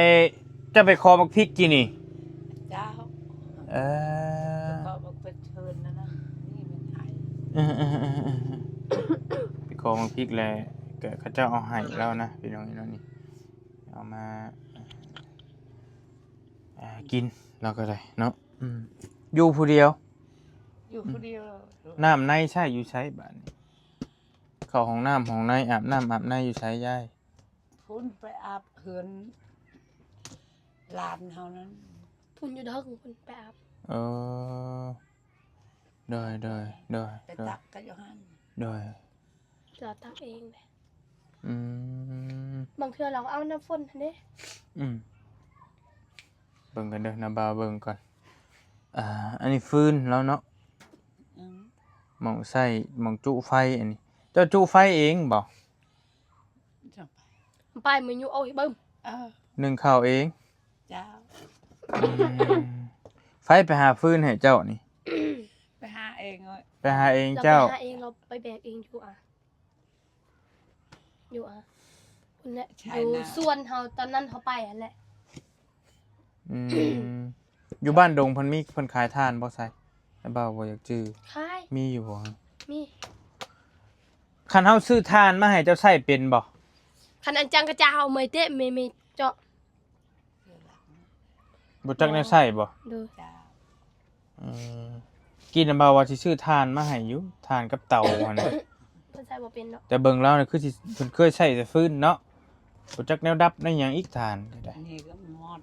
ເຈົ້າໄປຂໍໝາກພິກກີ້ນີ້ ເຈົ້າ ເອີ ຂໍບັກເພິກເຊີນນັ້ນນະ ນີ້ມັນໄທ ເອີໆໆໆ ໄປຂໍໝາກພິກແລ້ວ ກະເຂົາເຈົ້າເອົາໃຫ້ລາວນະ ພີ່ນ້ອງເອີຍເນາະ ນີ້ ເອົາມາ ອ່າ ກິນ ລາວກໍໄດ້ເນາະ ອືມ ຢູ່ຜູ້ດຽວ ຢູ່ຜູ້ດຽວ ອືມ ນ້ຳໃນໃຊ້ຢູ່ໃສບາດນີ້? ເຂົ້າຫ້ອງນ້ຳຫ້ອງໃນ ອາບນ້ຳອາບໃນຢູ່ໃສຍາຍ? ພຸ້ນໄປອາບເຮືອນຫຼານເຮົານັ້ນ ພຸ້ນຢູ່ເທິງພຸ້ນໄປອາບ ເອີ ໂດຍໆ ໂດຍ ໄປຕັກກໍຢູ່ຫັ້ນ ໂດຍ ເຈົ້າຕັກເອງເດ້ ອືມ ບາງເທື່ອລາວກໍເອົານ້ຳຝົນຫັ້ນເດ້ ອືມ ເບິ່ງກັນເດີ ນ້າບ່າວເບິ່ງກ່ອນ ອ່າ ອັນນີ້ຟືນລາວເນາະ ອືມ ໝ່ອງໃສ່ ໝ່ອງຈຸໄຟ ອັນນີ້ ເຈົ້າຈຸໄຟເອງບໍ່? ເຈົ້າ ໄປມື້ຢູ່ ໂອ້ຍ ບຶ້ມ ເອີ ໜຶ້ງເຂົ້າເອງ ເຈົ້າ ອືມ ໃຜໄປຫາຟືນໃຫ້ເຈົ້ານີ້? ໄປຫາເອງເອີຍ ໄປຫາເອງເຈົ້າ ລາວໄປຫາເອງ ລາວໄປແບກເອງຢູ່ອະ ຢູ່ອະ ພຸ້ນແຫຼະ ຢູ່ສວນເຮົາ ຕອນນັ້ນເຮົາໄປຫັ້ນແຫຼະ ອືມ ຢູ່ບ້ານດົງເພິ່ນມີ ເພິ່ນຂາຍຖ່ານບໍ່ໃສ? ບ່າວບໍ່ຢາກຈື່ ຂາຍ ມີຢູ່ບໍ່? ມີ ຄັນເຮົາຊື້ຖ່ານມາໃຫ້ເຈົ້າໃຊ້ເປັນບໍ່? ຄັນອັນຈັງກະຈາເຮົາເມື່ອຍເຕະ ແມ່ ແມ່ເຈາະ ບໍ່ຈັກແນວໃຊ້ບໍ່? ໂດຍ ເອີ ກີ້ນຳບ່າວວ່າຊິຊື້ຖ່ານມາໃຫ້ຢູ່ ຖ່ານກັບເຕົາຫັ້ນນະ ເພິ່ນໃຊ້ບໍ່ເປັນເນາະ ແຕ່ເບິ່ງລາວນີ້ຄືຊິ ເພິ່ນເຄີຍໃຊ້ແຕ່ຟືນເນາະ ບໍ່ຈັກແນວດັບແນວຫຍັງອີກຖ່ານກໍໄດ້ ນີ້ກໍມອດ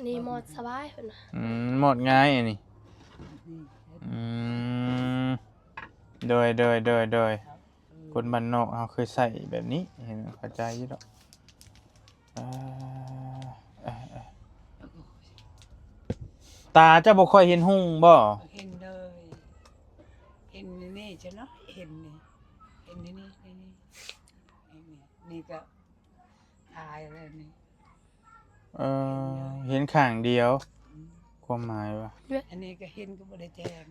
ນີ້ມອດສະບາຍເພິ່ນວ່າ ອືມ ມອດງ່າຍອັນນີ້ ອືມ ໂດຍໆໆໆ ຄົນບ້ານນອກເຮົາເຄີຍໃຊ້ແບບນີ້ ເຫັນເຂົ້າໃຈຢູ່ດອກ ເອີ ເອີ ເອີ ຕາເຈົ້າບໍ່ຄ່ອຍເຫັນຮຸ່ງບໍ່? ເຫັນເລີຍ ເຫັນນີ້ຊະເນາະ ເຫັນນີ້ ເຫັນນີ້ ນີ້ ນີ້ ນີ້ກໍ ຕາຍແລ້ວນີ້ ເອີ ເຫັນຂ້າງດຽວ ອືມ ຄວາມໝາຍວ່າ ອັນນີ້ກໍເຫັນກໍບໍ່ໄດ້ແຈ້ງ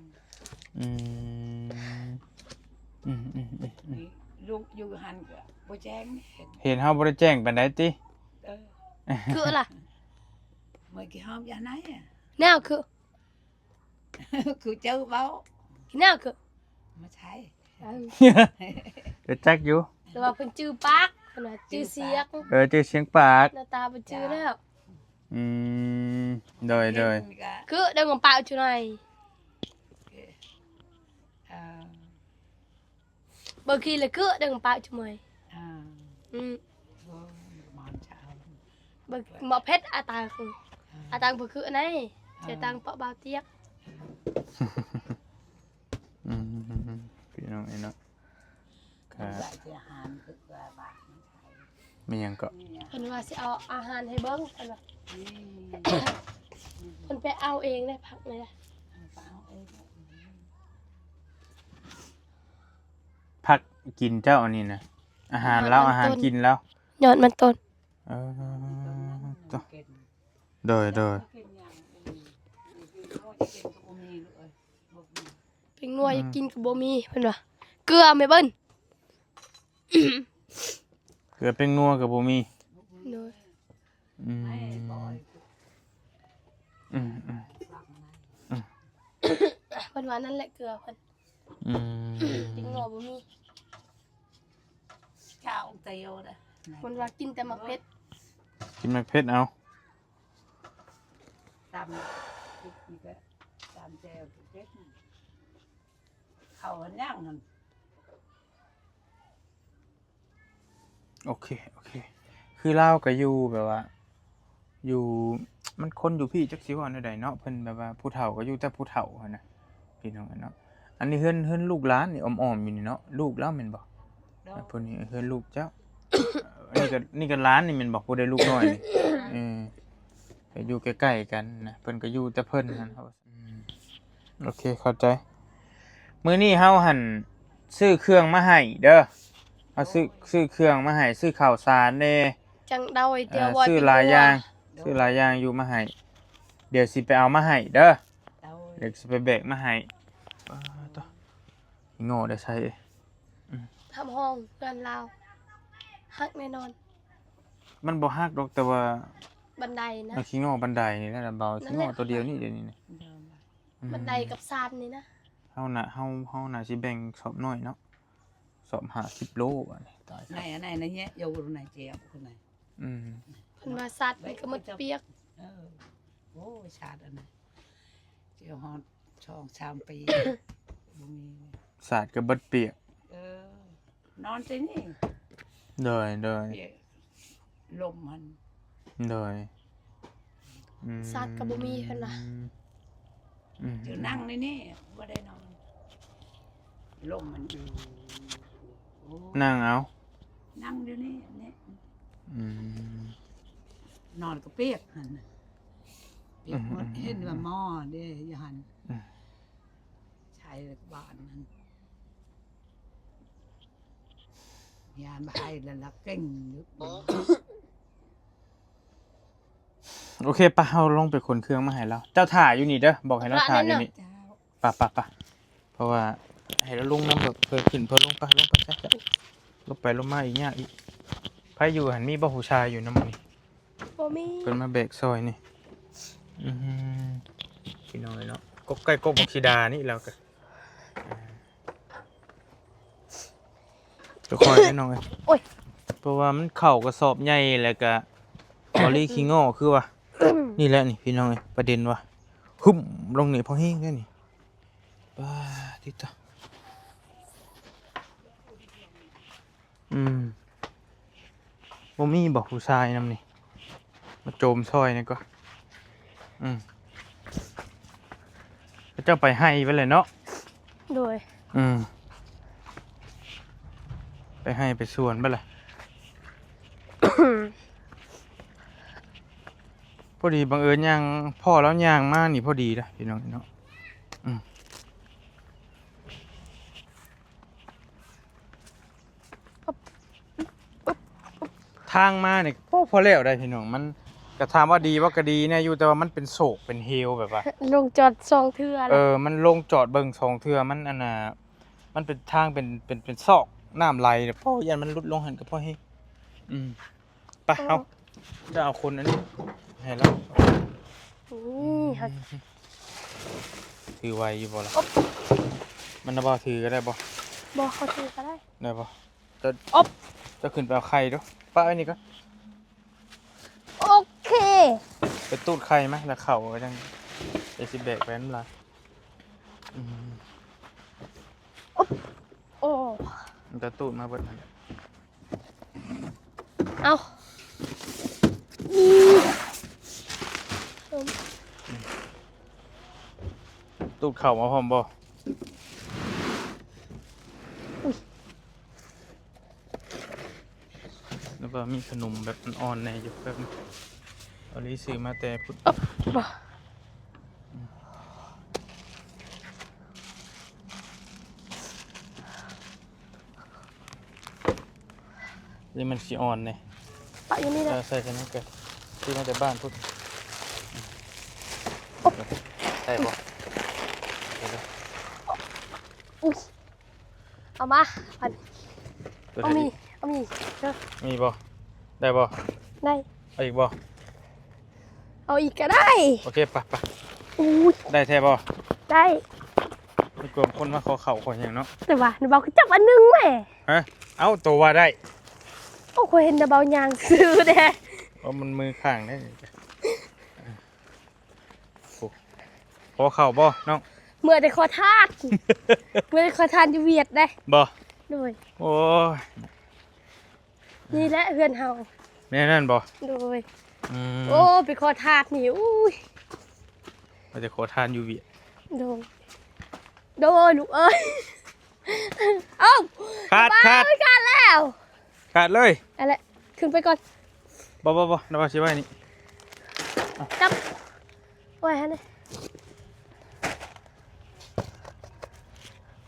ອືມ ອືມໆໆໆ ນີ້ລູກຢູ່ຫັ້ນກໍບໍ່ແຈ້ງ ເຫັນ ເຫັນເຮົາບໍ່ໄດ້ແຈ້ງປານໃດຕິ ເອີ ຄືລະ ເມື່ອກີ້ຫອມຢາໄນ ແນວຄື ຄືເຈົ້າເວົ້າ ແນວຄື ມາໃຊ້ ເອີ ຮູ້ຈັກຢູ່ ແຕ່ວ່າເພິ່ນຈື່ປາກ ເພິ່ນວ່າຈື່ສຽງ ເອີ ຈື່ສຽງປາກ ໜ້າຕາບໍ່ຈື່ແລ້ວ ອືມ ໂດຍໆ ຄືເດີງປາກຈຸໄນ ເອີ ບາງທີລະເກີດດັ່ງປາກຈະເມຍ ອ່າ ອືມ ໂອ້ຍ ມັນຈະເອົາ ບາງໝໍເພັດອາຕັງ ອ່າ ອາຕັງບໍ່ຄືອັນໃດ ອ່າ ຈະຕັງເປາະບ່າວຕຽກ ອືມ ພີ່ນ້ອງເອີຍເນາະ ກະ ເພິ່ນວ່າຊິອາຫານຄືວ່າບາດມັນໃຊ້ ແມ່ນຫຍັງເກາະ? ເພິ່ນວ່າຊິເອົາອາຫານໃຫ້ເບິ່ງ ເພິ່ນວ່າ ນີ້ ເພິ່ນໄປເອົາເອງເດ້ ຜັກນີ້ນະ ໄປເອົາເອງ ຜັກກິນເຈົ້າອັນນີ້ນະ ອາຫານລາວ ອາຫານກິນລາວ ຍອດມັນຕົ້ນ ເອີ ໂດຍ ໂດຍ ແປ້ງນົວຢາກກິນກໍບໍ່ມີ ເພິ່ນວ່າ ເກືອແມ່ເບິ່ນ ເກືອແປ້ງນົວກໍບໍ່ມີ ໂດຍ ອືມ ອືມ ອືມ ເພິ່ນວ່ານັ້ນແຫຼະເກືອເພິ່ນ ອືມ ແປ້ງນົວບໍ່ມີ ເຈົ້າແຕ່ໂຍນະ ເພິ່ນວ່າກິນແຕ່ໝາກເຜັດ ກິນໝາກເຜັດເອົາ ຕຳ ກິນນີ້ກໍຕຳແຈ່ວເຜັດ ເຂົ້າອັນຫຍັງຫັ້ນ ໂອເຄ ໂອເຄ ຄືລາວກໍຢູ່ແບບວ່າ ຢູ່ ມັນຄົນຢູ່ພີ້ຈັກຊິເວົ້າແນວໃດເນາະ ເພິ່ນແບບວ່າຜູ້ເຖົ້າກໍຢູ່ແຕ່ຜູ້ເຖົ້າຫັ້ນນະ ພີ່ນ້ອງເນາະ ອັນນີ້ເຮືອນ ເຮືອນລູກຫຼານນີ້ອ້ອມໆຢູ່ນີ້ເນາະ ລູກລາວແມ່ນບໍ່? ໂດຍ ຜູ້ນີ້ເຮືອນລູກເຈົ້າ ອັນນີ້ກໍ ນີ້ກໍຫຼານນີ້ແມ່ນບໍ່? ຜູ້ໃດລູກນ້ອຍນີ້ ເອີ ກໍຢູ່ໃກ້ໆກັນນະ ເພິ່ນກໍຢູ່ແຕ່ເພິ່ນຫັ້ນ ອືມ ໂອເຄ ເຂົ້າໃຈ ມື້ນີ້ເຮົາຫັ້ນຊື້ເຄື່ອງມາໃຫ້ເດີ ເຮົາຊື້ ຊື້ເຄື່ອງມາໃຫ້ ຊື້ເຂົ້າສານແດ່ ຈັ່ງໃດ ເອີ ຊື້ຫຼາຍຢ່າງ ຊື້ຫຼາຍຢ່າງຢູ່ມາໃຫ້ ດຽວຊິໄປເອົາມາໃຫ້ເດີ ດຽວຊິໄປແບກມາໃຫ້ ປາດໂທ້ ງໍໄດ້ໃຊ້ ອືມ ທຳຫ້ອງເຮືອນລາວ ຫັກແນ່ນອນ ມັນບໍ່ຫັກດອກ ແຕ່ວ່າບັນໄດນະ ມັນຂີ້ງໍບັນໄດນີ້ແຫຼະ ເບົາ ຂີ້ງໍຕົວດຽວນີ້ ດຽວນີ້ນະ ອືມ ບັນໄດກັບຊານນີ້ນະ ເຮົານະ ເຮົາ ເຮົາໜ້າຊິແບ່ງສອບນ້ອຍເນາະ ສອບຫ້າສິບໂລ ອັນນີ້ຕາຍ ໃນ ໃນ ໃນເຍ ຢູ່ໃນເຈຍ ອືມ ເພິ່ນວ່າຊາດນີ້ກໍໝົດປຽກ ເອີ ໂອ້ຍ ຊາດອັນນັ້ນ ຈຽວຮອດສອງສາມປີ ບໍ່ມີ ສາດກໍເບິດປຽກ ເອີ ນອນແຕ່ນີ້ ໂດຍ ໂດຍ ປຽກລົມຫັ້ນ ໂດຍ ອືມ ສາດກໍບໍ່ມີ ເພິ່ນວ່າ ອືມ ຈະນັ່ງໃນນີ້ ບໍ່ໄດ້ນອນ ລົມມັນຢູ່ ໂອ້ ນັ່ງເອົາ ນັ່ງຢູ່ນີ້ ນີ້ ອືມ ນອນກໍປຽກຫັ້ນນະ ປຽກໝົດ ອືມ ເຫັນວ່າໝໍເດ້ຢູ່ຫັ້ນ ອືມ ໃຊ້ບ້ານຫັ້ນ ຍາມໃຫ້ລະ ລະເກັ່ງຢູ່ ໂອເຄ ປະ ເຮົາລົງໄປຂົນເຄື່ອງມາໃຫ້ລາວ ເຈົ້າຖ້າຢູ່ນີ້ເດີ ບອກໃຫ້ລາວຖ້າຢູ່ນີ້ ເຈົ້າ ປະ ປະ ປະ ເພາະວ່າໃຫ້ລາວລົງນຳ ເພື່ອຂຶ້ນ ເພື່ອລົງ ປະ ລົງໄປ ໄປ ໄປ ລົງໄປລົງມາອີກຍາກອີກ ໃຜຢູ່ຫັ້ນ ມີບໍ່ຜູ້ຊາຍຢູ່ນຳນີ້? ບໍ່ມີ ເພິ່ນມາແບກຊ່ອຍນີ້ ອືມ ພີ່ນ້ອງເນາະ ກົກໄກ່ກົກບັກສີດານີ້ ແລ້ວກໍ ອ່າ ຄ່ອຍໆເດີນ້ອງເອີຍ ໂອ້ຍ ເພາະວ່າມັນເຂົ້າກະສອບໃຫຍ່ ແລ້ວກະບໍ່ລີຂີ້ງໍຄືວ່າ ນີ້ແຫຼະນີ້ພີ່ນ້ອງເອີຍ ປະເດັນວ່າ ຫຶ້ມ ລົງນີ້ພໍແຮງເດ້ນີ້ ປາດຕິໂຕ ອືມ ບໍ່ມີບໍ່ຜູ້ຊາຍນຳນີ້ ມາໂຈມຊ່ອຍນີ້ກວ່າ ອືມ ເຂົາເຈົ້າໄປໄຮ່ໄປແລ້ວເນາະ ໂດຍ ອືມ ໄປໄຮ່ໄປສວນໄປລະ ພໍດີບັງເອີນຍ່າງ ພໍລາວຍ່າງມານີ້ພໍດີເດ້ພີ່ນ້ອງເນາະ ອືມ ທາງມານີ້ກໍພໍແລ້ວໄດ໋ພີ່ນ້ອງ ມັນກໍຖາມວ່າດີບໍ່ ກໍດີແດ່ຢູ່ ແຕ່ວ່າມັນເປັນໂສກເປັນເຫວແບບວ່າ ລົງຈອດສອງເທື່ອ ເອີ ມັນລົງຈອດເບິ່ງສອງເທື່ອ ມັນອັນນ່າ ມັນເປັນທາງເປັນ ເປັນ ເປັນຊອກ ນ້ຳໄຫຼ ພໍຢ້ານມັນຫຼຸດລົງຫັ້ນກໍພໍແຮງ ອືມ ໄປ ເຮົາຈະເອົາຄົນອັນນີ້ໃຫ້ລາວ ນີ້ ອືມ ເຮົາ ຖືໄຫວຢູ່ບໍ່ລະ? ມັນນະບໍ່ ຖືກໍໄດ້ບໍ່? ບໍ່ ເຮົາຖືກໍໄດ້ ໄດ້ບໍ່? ເຈົ້າ ອົບ ເຈົ້າຂຶ້ນໄປເອົາໄຂ່ດູ ປະໄວ້ນີ້ກ່ອນ ໂອເຄ ໄປຕູດໄຂ່ມາ ແລ້ວເຂົ້າກໍຈັ່ງ ໄປຊິແບກໄປນຳລາວ ອືມ ໂອ້ ມັນກໍຕູດມາເບິດຫັ້ນແຫຼະ ເອົາ ຕູດເຂົ້າມາພ້ອມບໍ່? ອຸ້ຍ ແລ້ວກໍມີຂະໜົມແບບອ່ອນໆແດ່ຢູ່ ແບບນີ້ ອາລີຊື້ມາແຕ່ພຸ້ນ. ນີ້ມັນຊິອ່ອນເດ້ ປະຢູ່ນີ້ແຫຼະ ເອີ ໃສ່ກັນນັ້ນກໍຊື້ມາແຕ່ບ້ານພຸ້ນ. ໂອ້ ໄດ້ບໍ່? ເອົາມາ ອັນ ເອົາມີ ເອົາມີເດີ ມີບໍ່? ໄດ້ບໍ່? ໄດ້ ເອົາອີກບໍ່? ເອົາອີກກໍໄດ້ ໂອເຄ ໄປໆ. ອູ້ຍ ໄດ້ແທ້ບໍ່? ໄດ້ ມີກວມຄົນມາຂໍເຂົ້າຂໍຫຍັງເນາະ ແຕ່ວ່ານ້າບ່າວກໍຈັບອັນໜຶ່ງແໝ່. ຮະ? ເອົ້າ ໂຕວ່າໄດ້ ໂອ້ ຂ້ອຍເຫັນນ້າບ່າວຍ່າງຊື່ເດ້ ເອົາ ມັນມືຂ້າງເດ້. ໂອ້ ຂໍເຂົ້າບໍ່ນ້ອງ? ເມື່ອແຕ່ຂໍທານ ເມື່ອແຕ່ຂໍທານຢູ່ຫວຽດເດ້ ບໍ່? ໂດຍ ໂອ້ຍ ນີ້ແຫຼະເຮືອນເຮົາ ແນວນັ້ນບໍ່? ໂດຍ ອືມ ໂອ້ ໄປຂໍທານນີ້ ອູ້ຍ ວ່າຈະຂໍທານຢູ່ຫວຽດ ໂດຍ ໂດຍ ລູກເອີຍ ເອົ້າ ຂາດ ຂາດ ຂາດແລ້ວ ຂາດເລີຍ ອັນແຫຼະ ຂຶ້ນໄປກ່ອນ ບໍ່ ບໍ່ ບໍ່ ດາວຊິໄວ້ນີ້ ຈັບໄວ້ຫັ້ນ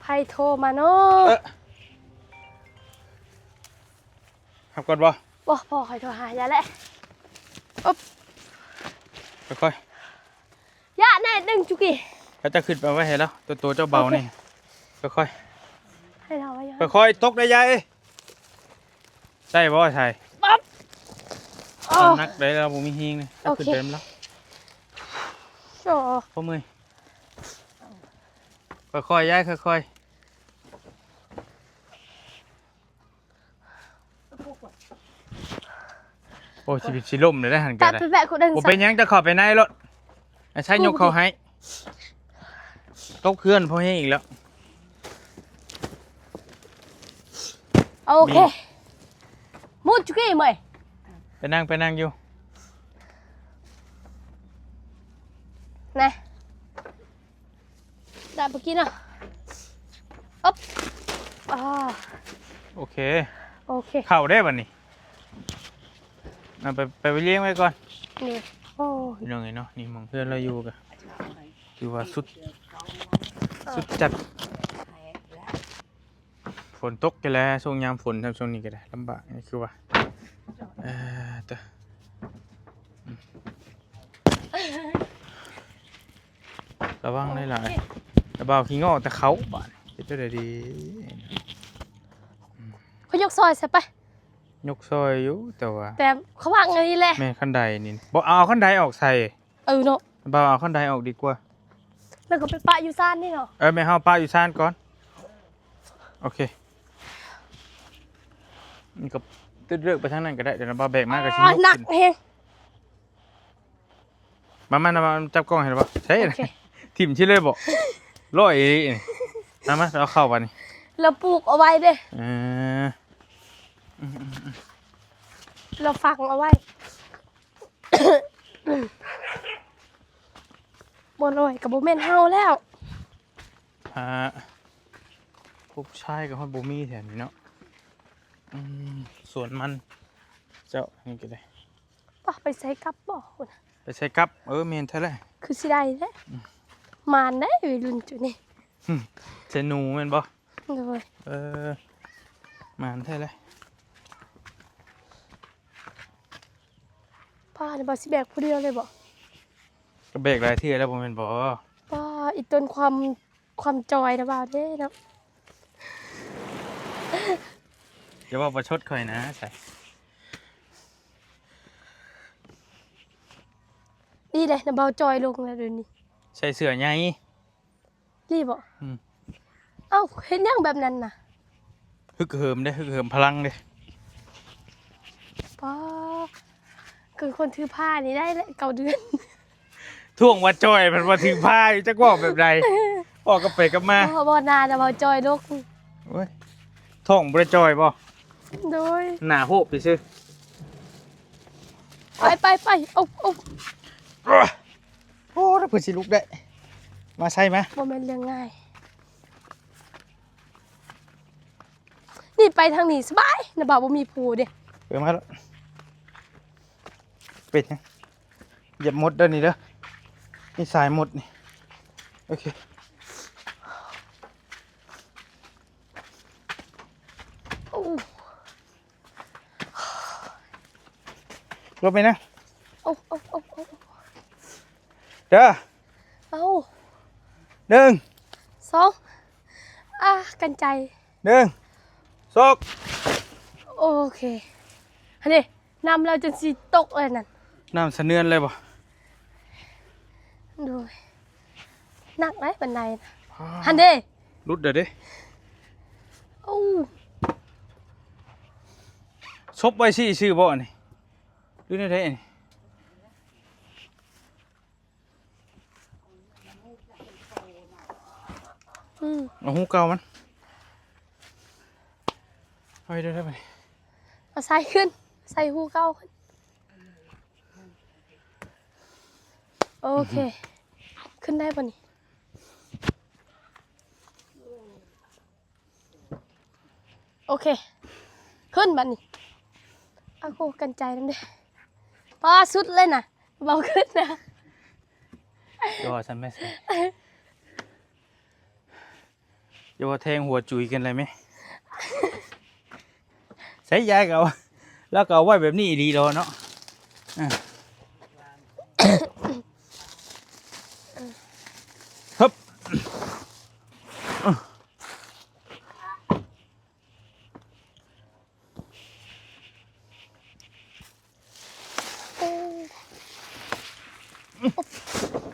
ໃຜໂທມາເນາະ? ເອີ ຮັບກ່ອນບໍ່? ບໍ່ ພໍ່ຂ້ອຍໂທຫາ ຢ່າແຫຼະ ອຶບ ຄ່ອຍໆ ຢ່າແນ່ດຶງຈຸກີ ເຂົາຈະຂຶ້ນໄປໄວ້ໃຫ້ລາວ ໂຕ ໂຕເຈົ້າເບົາແນ່ ໂອເຄ ຄ່ອຍໆ ໃຫ້ລາວໄວ້ ຄ່ອຍໆ ຕົກໄດ້ໃຫຍ່ ໄດ້ບໍ່ໄທ? ປັບ ໂອ້ ໜັກໄດ໋ ລາວບໍ່ມີແຮງເລີຍ ໂອເຄ ຂຶ້ນໄປນຳລາວ ໂອ້ ບໍ່ເມື່ອຍ ຄ່ອຍໆ ຍາຍ ຄ່ອຍໆ. ໂອ້ ຊິ ຊິລົ້ມເລີຍໄດ໋ຫັ້ນກໍໄດ້ ບໍ່ເປັນຫຍັງ ເຈົ້າເຂົ້າໄປໃນໂລດ ໃຫ້ຊາຍຍົກເຂົ້າໃຫ້ ຕົກເຮືອນພໍແຮງອີກແລ້ວ ໂອເຄ ມຸດຈຸກີເມຍ ໄປນັ່ງ ໄປນັ່ງຢູ່ ນະ. ໄດ້ບໍ່ກິນເນາະ ອຶບ ອາ ໂອເຄ ໂອເຄ ເຂົ້າເດ້ບັດນີ້ ເອົາໄປ ໄປ ໄປລ້ຽງໄວ້ກ່ອນ ໂດຍ ໂອ້ ພີ່ນ້ອງເອີຍເນາະ ນີ້ໝ່ອງເຮືອນລາວຢູ່ກໍຖືວ່າສຸດ ສຸດຈັດ ຝົນຕົກຢູ່ແລ້ວ ຊ່ວງຍາມຝົນຊ່ຳຊ່ວງນີ້ກໍໄດ້ ລຳບາກ ນີ້ຄືວ່າ ເອີ ເຕີ ລະວັງຫຼາຍໆ ລະບ່າວຂີ້ງໍ້ແຕ່ເຂົາບາດ ເຮັດຈັ່ງໃດດີ ຂ້ອຍຍົກຊອຍຊະໄປ ຍົກຊອຍຢູ່ ແຕ່ວ່າ ແຕ່ເຂົາວາງອັນນີ້ແຫຼະ ແມ່ນ ຄັນໄດນີ້ ບໍ່ ເອົາ ເອົາຄັນໄດອອກໃສ່ ເອີເນາະ ບ່າວເອົາຄັນໄດອອກດີກວ່າ ແລ້ວກໍໄປປະຢູ່ຊານນີ້ເນາະ ເອີ ແມ່ເຮົາປະຢູ່ຊານກ່ອນ ໂອເຄ ມັນກໍຕຶດເລີກໄປທາງນັ້ນກໍໄດ້ ດຽວນະບ່າວແບກມາກໍຊິຍົກຂຶ້ນ ໜັກແຮງ ມາ ມາ ມາ ຈັບກ້ອງໃຫ້ລະບ່າວ ໃສ່ ໂອເຄ ຖິ້ມຊິເລີຍບໍ່ ຮ້ອຍອີ່ຫຼີ ມາ ມາ ເອົາເຂົ້າບາດນີ້ ລາວປູກເອົາໄວ້ເດ້ ເອີ ລາວຝັງເອົາໄວ້. ບໍ່ລອຍກໍບໍ່ແມ່ນເຮົາແລ້ວ ອ່າ ຜູ້ຊາຍກໍຮອດບໍ່ມີແຖວນີ້ເນາະ ອືມ ສວນມັນ ເຈົ້າ ນີ້ກໍໄດ້ ປະ ໄປໃສ່ກັບບໍ່ ໄປໃສ່ກັບ ເອີ ແມ່ນແທ້ແຫຼະ ຄືຊິໄດ້ແຫຼະ ອືມ ໝານເດ້ ໄວລຸ້ນຈຸນີ້ ໃສ່ໜູແມ່ນບໍ່? ໂດຍ ເອີ ໝານແທ້ເລີຍ ປ້າ ນີ້ບ່າວຊິແບກຜູ້ດຽວເລີຍບໍ່? ກໍແບກຫຼາຍເທື່ອແລ້ວບໍ່ແມ່ນບໍ່? ປ້າ ອີຕົນຄວາມ ຄວາມຈອຍນະບ່າວເດ້ເນາະ ຢ່າເວົ້າປະຊົດຂ້ອຍນະ ໃສ່ ດີເດ້ນະບ່າວ ຈອຍລົງແລ້ວດຽວນີ້ ໃສ່ເສື້ອໃຫຍ່ ນີ້ບໍ່? ອືມ ເອົ້າ ເຮັດຫຍັງແບບນັ້ນນະ? ຮຶກເຫີມເດ້ ຮຶກເຫີມພະລັງເດ້ ປ້າ ຄືຄົນຖືພານີ້ໄດ້ແຫຼະ ເກົ້າເດືອນ ທ່ວງວ່າຈ່ອຍ ພັດວ່າຖືພາຢູ່ ຈັກເວົ້າແບບໃດ ອອກກັບໄປກັບມາ ບໍ່ ບໍ່ນານະເວົ້າຈ່ອຍລູກ ໂອ້ຍ ທ້ອງບໍ່ໄດ້ຈ່ອຍບໍ່? ໂດຍ ໜ້າໂຮບຊື່ ໄປ ໄປ ໄປ ໂອ້ ໂອ້ ໂອ້ ແລ້ວເພິ່ນຊິລຸກໄດ້ ມາໃສ່ມາ ບໍ່ແມ່ນເລື່ອງງ່າຍ ນີ້ໄປທາງນີ້ສະບາຍ ນະບ່າວບໍ່ມີຜູ້ເດ້ ปิดมาแล้ว เป็นหยัง เหยียบมดเด้อนี่เด้อ นี่สายมดนี่ โอเค โอ้ ลบไปนะ โอ้ โอ้ โอ้ โอ้ เด้อ เอา หนึ่ง สอง อ่า กันไกร หนึ่ง สอง โอเค อันนี้ น้ำแล้วจนสิตกเลยนั่น น้ำสะเทือนเลยบ่ โดย หนักหลายปานใดนะ อ้า หั่นเด้ หลุดแล้วเด้ โอ้ ซบไว้ซื่อๆ บ่อันนี้ หรือแนวใดอันนี้ อืม เอาฮูเก่ามัน เอาไปเด้อ เอาไป เอาใส่ขึ้น ใส่ฮูเก่าขึ้น โอเค อือฮึ ขึ้นได้ปะนี่ โอเค ขึ้นบัดนี้ เอาโคกันไกรนำเด้ ปาสุดเลยนะ เบาขึ้นนะ จอซั่นแม่ อย่าว่าแทงหัวจุ๋ยกันเลยแม่ ใช้ยายก็เอา แล้วก็เอาไว้แบบนี้อีหลีดอกเนาะ อ่า ฮึบ โอ้